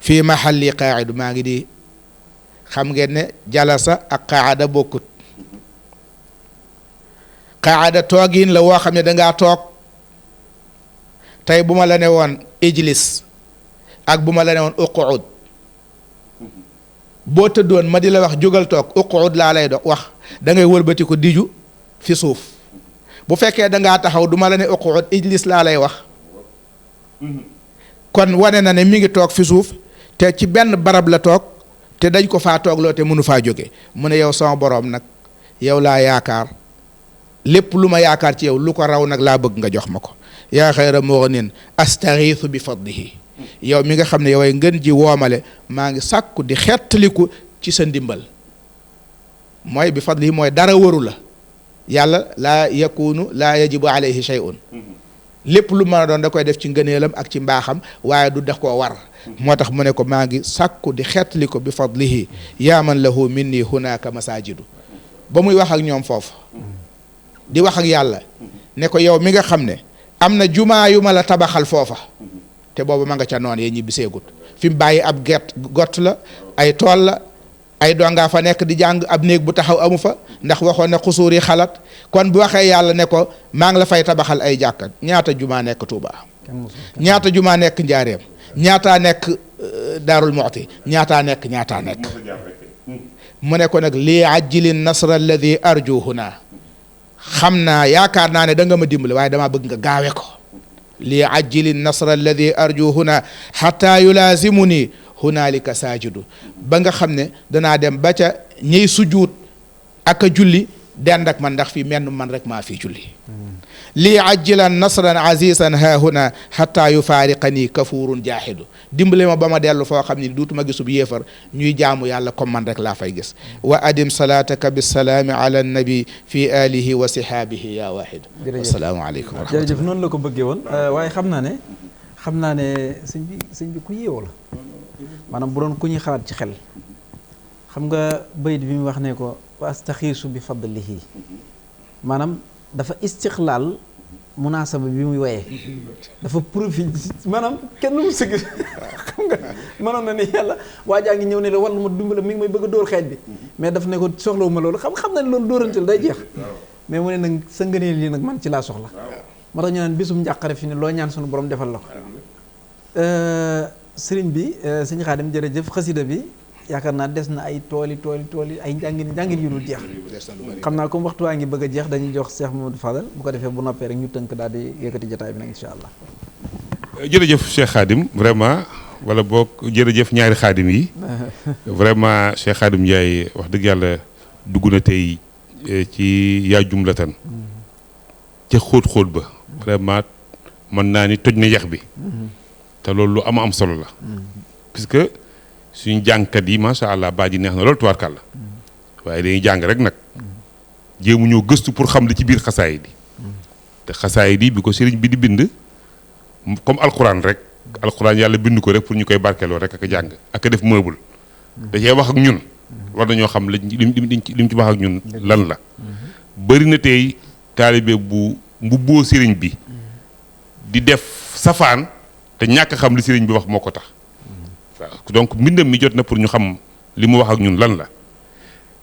fii mahalli qaa'idu maa ngi di xam ngeen ne jalasa ak qaada bokkut qaada toogin la woo xam ne dangaa toog tey bu ma la ne woon ijlis ak bu ma la ne woon uqud boo tëddoon ma di la wax jógal toog uqud laa lay dox wax da ngay wëlbati ko diju fi suuf bu fekkee dangaa taxaw du ma la ne uqud ijlis laa lay wax kon wane na ne mi ngi toog fi suuf te ci benn barab la toog te dañ ko faa toogloo te mënu faa jóge mu ne yow sama boroom nag yow laa yaakaar lépp lu ma yaakaar ci yow lu ko raw nag laa bëgg nga jox ma ko yaa xayra mughnin astaxiisu bi fadlihi yow mi nga xam ne yow ay ngën ji woomale maa ngi sàkku di xettaliku ci sa ndimbal mooy bi fadlihi mooy dara waru la yàlla laa yakunu laa yajibu alayhi shay'un lépp lu mën a doon da koy def ci ngëneelam ak ci mbaaxam waaye du def koo war moo tax mu ne ko maa ngi sàkku di xettaliku bi fadlihi yaa man lahu minni hunaaka masajidu ba muy wax ak ñoom foofu di wax ak yàlla ne ko yow mi nga xam ne am na jumaa yu ma la tabaxal foofa te boobu ma nga ca noon yee ñibbi seegut fi mu bàyyi ab gott la ay tool la ay dongaa fa nekk di jàng ab néeg bu taxaw amu fa ndax waxoon ne xusuur yi xalat kon bu waxee yàlla ne ko maa ngi la fay tabaxal ay jàkka ñaata jumaa nekk Touba ñaata jumaa nekk Njaareem ñaataa nekk Daarul Muxti ñaataa nekk mu ne ko nag lii ajjilin nasra alladi arju huna xam naa yaakaar naa ne da nga ma dimbali waaye damaa bëgg nga gaawe ko lii ajjilin nasra alladi arju huna xataa yulaazimuni hunaalika saajidu ba nga xam ne danaa dem ba ca ñiy sujuut ak a julli dend ak man ndax fii menn man rek maa fii julli lii ajjilan nasran azizan ha huna xataa yufaariqani kafuurun jaaxidu dimbali ma ba ma dellu foo xam ne duutuma gisub yéefar ñuy jaamu yàlla comme man rek laa fay gis wa adim salaataka bisalaami ala nabi fi alihi wa sihaabihi ya waaxidu assalaamu aleykum wa rahmatullah jërëjëf noonu la ko bëggee woon waaye xam naa ne sëñ bi ku yéew la maanaam bu doon ku ñuy xalaat ci xel xam nga bayit bi mu wax ne ko wa astaxiisu bi fadlihi maanaam dafa istixlaal munaasaba bi muy woyee dafa profil maanaam kenn mu sëgg xam nga mënoon na ni yàlla waa jaa ngi ñëw ne la wala ma dimbala mi ngi may bëgg a dóor xeej bi mais daf ne ko soxlawu ma loolu xam na ne loolu dóorantel day jeex mais mu ne nag sa ngëneel lii nag man ci laa soxla moo tax ñu naan bisum njàqare fi ne loo ñaan sunu borom defal la ko sëriñ bi sëñ Xaadim jërëjëf xasida bi yaakaar naa des na ay tooli ay njàngin yu dul jeex xam naa comme waxtu waa ngi bëgg a jeex dañuy jox Cheikh Mamadou Fadal bu ko defee bu noppee rek ñu tënk daal di yëkkati jotaay bi nag incha allah. jërëjëf Cheikh Khadim vraiment wala boog jërëjëf ñaari Khadim yi vraiment Cheikh Khadim Ndiaye wax dëgg yàlla dugg na tey ci yaa jumlatan ca xóot ba vraiment mën naa ni toj na yax bi te loolu lu am solo la puisque suñu jàngkat yi macha allah baa ji neex na loolu tubaarkàlla waaye dañuy jàng rek nag jéemu ñoo gëstu pour xam li ci biir xasaay di te xasaay di bi ko sëriñ bi di bind comme alxuraan rek alxuraan yàlla bind ko rek pour ñu koy barkeloo rek ak a jàng ak a def meuble da cee wax ak ñun war nañoo xam lim ci wax ak ñun lan la bëri na tey taalibe bu mbubboo sëriñ bi di def safaan te ñàkk xam li sëriñ bi wax moo ko tax waaw donc mbindam mi jot na pour ñu xam li mu wax ak ñun lan la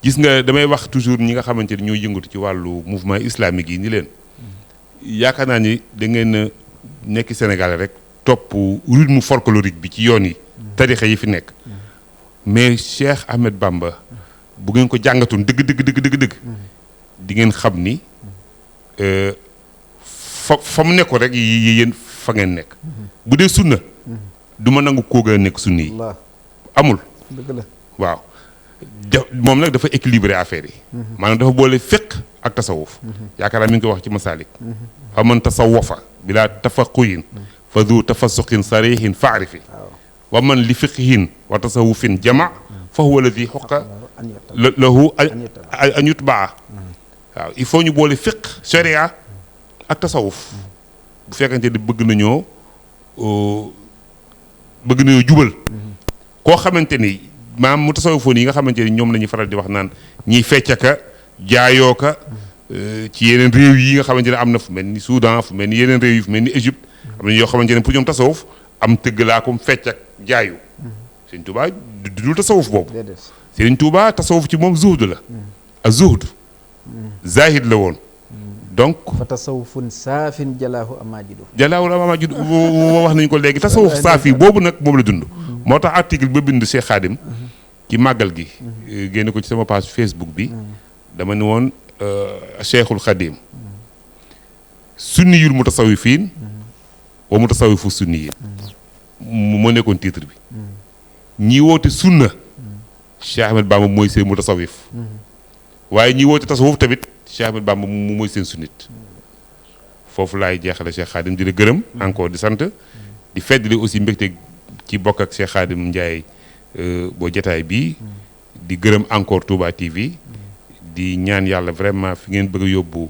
gis nga damay wax toujours ñi nga xamante ni ñooy yëngatu ci wàllu mouvement islamique yi ni leen yaakaar naa ni da ngeen nekk Sénégal rek topp rythme folklorique bi ci yoon yi tarixa yi fi nekk mais Cheikh Ahmed Bamba bu ngeen ko jàngatoon dëgg di ngeen xam ni fa mu nekkoon rek yéen fa ngeen nekk bu dee sunna du ma nangu koo gën a nekk sunni yi amul dëgg la waaw moom nag dafa équilibré affaire yi maanaam dafa boole fiqh ak tasawuf yaakaar naa mi ngi koy wax ci masaalik fa man tasawafa bilaa tafaquhin fa du tafasuqin sarihin faarifi wa man li fiqhin wa tasawufin jama fa huwa alladi xoqa lahu an yutbaa waaw il faut ñu boole fiqh sharia ak tasawuf bu fekkante ni bëgg nañoo jubal koo xamante ni maam mu tasawafoon yi nga xamante ni ñoom la ñuy faral di wax naan ñiy feccaka jaayoo ka ci yeneen réew yi nga xamante ne am na fu mel ni Soudan fu mel ni yeneen réew yi fu mel ni Égypte am na yoo xamante ne pour ñoom tasawuf am tëgg laa comme fecc ak jaayu Sëriñ Tuubaa dul tasawuf boobu Sëriñ Tuubaa tasawuf ci moom zuhd la ak zuhd zahid la woon donc fa tasawufun saafin jalaahu amajidu wax nañu ko léegi tasawuf saafi boobu nag moom la dund moo tax article ba bind Cheikh Khadim ci màggal gi génne ko ci sama page Facebook bi dama ne woon Cheikhul Khadim sunniyul mutasawifiin wa mutasawifu sunniyin moo nekkoon titre bi ñi woote sunna Cheikh Ahmed Bamba mooy seen mutasawif waaye ñi woote tasawuf tamit Cheikh Ahmed Bamba mooy seen sunnit foofu laay jeexale Cheikh Khadim di la gërëm encore di sant di feddali aussi mbégte ci bokk ak Cheikh Khadim Ndiaye boo jotaay bii di gërëm encore Touba TV di ñaan yàlla vraiment fi ngeen bëgg a yóbbu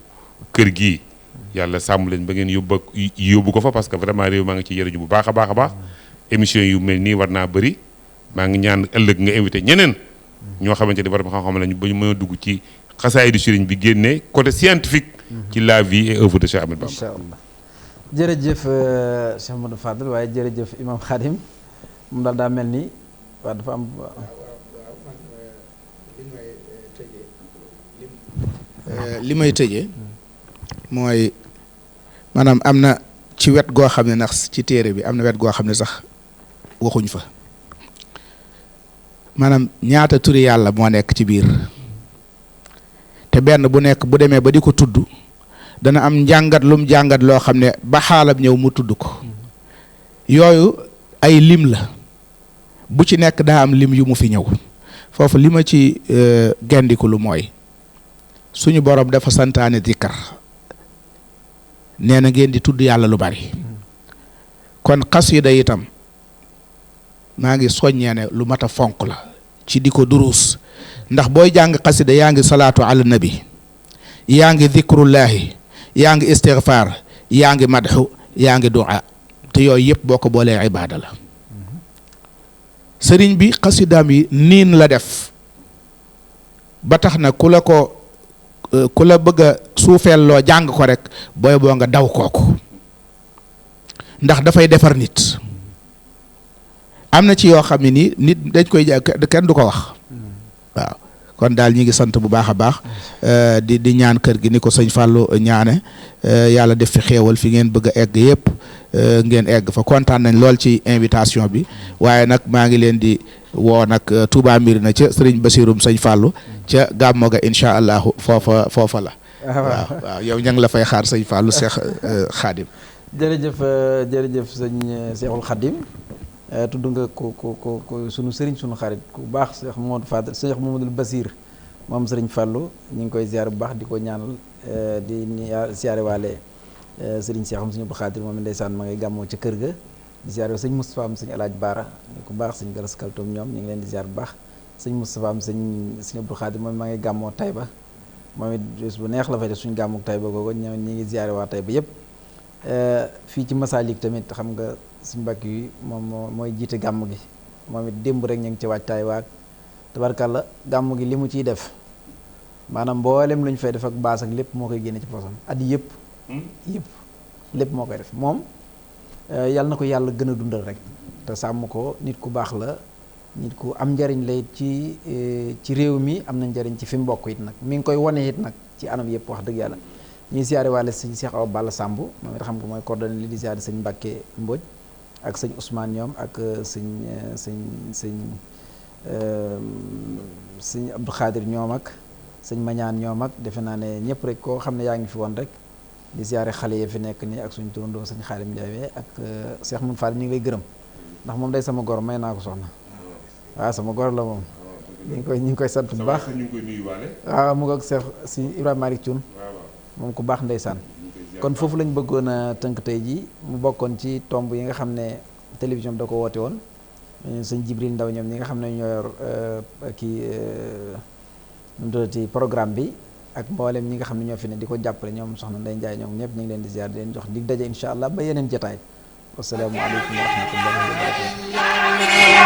kër gi yàlla sàmm leen ba ngeen yóbbu ko fa parce que vraiment réew maa ngi ci yëruñu bu baax a baax a baax émission yu mel nii war naa bëri maa ngi ñaan ëllëg nga invité ñeneen ñoo xamante ni borom xam-xam lañu ba ñu mën a dugg ci xasaay du sëriñ bi génne côté scientifique ci la vie et œuvre de Cheikh Ahmed Bamba. incha allah jërëjëf Cheikh Amadou Fadel waaye jërëjëf Imam Khadim moom daal daa mel ni waaw dafa am. li may tëjee mooy maanaam am na ci wet goo xam ne ndax ci téere bi am na wet goo xam ne sax waxuñ fa maanaam ñaata turi yàlla moo nekk ci biir te benn bu nekk bu demee ba di ko tudd dana am njàngat lum jàngat loo xam ne ba xaalam ñëw mu tudd ko yooyu ay lim la bu ci nekk daa am lim yu mu fi ñëw foofu li ma ci gendiku lu mooy suñu borom dafa santaane dikkar nee na ngeen di tudd yàlla lu bari kon xasida itam maa ngi soññee ne lu mat a fonk la ci di ko duruus ndax booy jàng xasida yaa ngi salaatu ala nabi yaa ngi zikrullahi yaa ngi istighfar yaa ngi madxu yaa ngi du'a te yooyu yëpp boo ko boolee ibaada la sëriñ bi xasidaam yi niin la def ba tax na ku la bëgg a suufeel loo jàng ko rek booy boo nga daw kooku ndax dafay defar nit am na ci yoo xam ne nii nit dañ koy kenn du ko wax waaw kon daal ñi ngi sant bu baax a baax di ñaan kër gi ni ko sëñ Fallou ñaane yàlla def fi xéewal fi ngeen bëgg a egg yëpp ngeen egg fa kontaan nañ lool ci invitation bi waaye nag maa ngi leen di woo nag Touba Mbirina ca sëriñ Basirum sëñ Fallou ca gàmmo ga incha allahu foofa la waaw yow ña ngi la fay xaar sëñ Fallou Cheikh Khadim jërëjëf sëñ Cheikhul Khadim tudd nga ko sunu sëriñ sunu xarit ku baax Cheikh Mamadou Fadel Cheikh Mamadou Basir moom sëriñ Fallou ñu ngi koy ziar bu baax di ko ñaanal di ziare waale sëriñ Cheikh am sëñ Abdou Khadir moom ndeysaan ma ngay gàmmoo ca kër ga di ziar sëñ Moustapha am sëñ Alaaj Baara ku baax sëñ Garas Kaltoom ñoom ñu ngi leen di ziar bu baax sëñ Moustapha am sëñ Abdou Khadir moom ma ngay gàmmoo Taïba moom it bés bu neex la fay def suñu gàmmu Taïba googu ñoom ñi ngi ziare waa Taïba yëpp fii ci Masalik tamit xam nga suñu mbàkk yi moom mooy jiite gàmm gi moom it démb rek ñu ngi ci waajtaay waag tabarkàlla gàmm gi li mu ciy def maanaam mboolem lu ñu fay def ak baas ak lépp moo koy génne ci posam at yëpp lépp moo koy def moom yàlla na ko yàlla gën a dundal rek te sàmm ko nit ku baax la nit ku am njariñ la it ci réew mi am na njariñ ci fi mu bokk it nag mi ngi koy wane it nag ci anam yëpp wax dëgg yàlla ñuy siyaare waale sëñ Cheikh Awa Balla Samb moom it xam ko mooy coordonné li di siyaare sëñ Mbàkke Mbodj ak sëñ Ousmane ñoom ak sëñ Abdou Khadir ñoom ak sëñ Mañaan ñoom ak defe naa ne ñëpp rek koo xam ne yaa ngi fi woon rek di ziare xale yi fi nekk nii ak suñu turandoo sëñ Xaadim Ndiaye ak Cheikh Mun Fall ñu ngi lay gërëm ndax moom day sama goro may naa ko soxna waaw sama goro la moom ñu ngi koy sant bu baax waaw mu ngoog Cheikh si Ibrahima Malick Thioune moom ku baax ndeysaan kon foofu lañ bëggoon a tënk tey ji mu bokkoon ci tomb yi nga xam ne télévision bi da ko woote woon sëñ Jibril Ndaw ñoom ñi nga xam ne ñoo yor nu mu tuddati programme bi ak mboolem ñi nga xam ne ñoo fi ne di ko jàppale ñoom soxna Ndeye Ndiaye ñoom ñëpp ñu ngi leen di ziar di leen jox dig daje incha allah ba yeneen jotaay wasalaamualeykum wa rahmatullahi wa barakatuh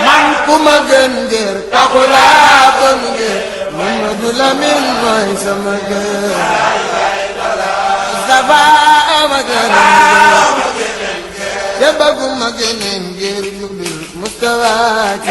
man ku ma gën ngir taxulaa bon ngir Mamadou Lamine mooy sama gën Mustafa ma gën te bëgguma gëneen ngir lu dul Mustafa ci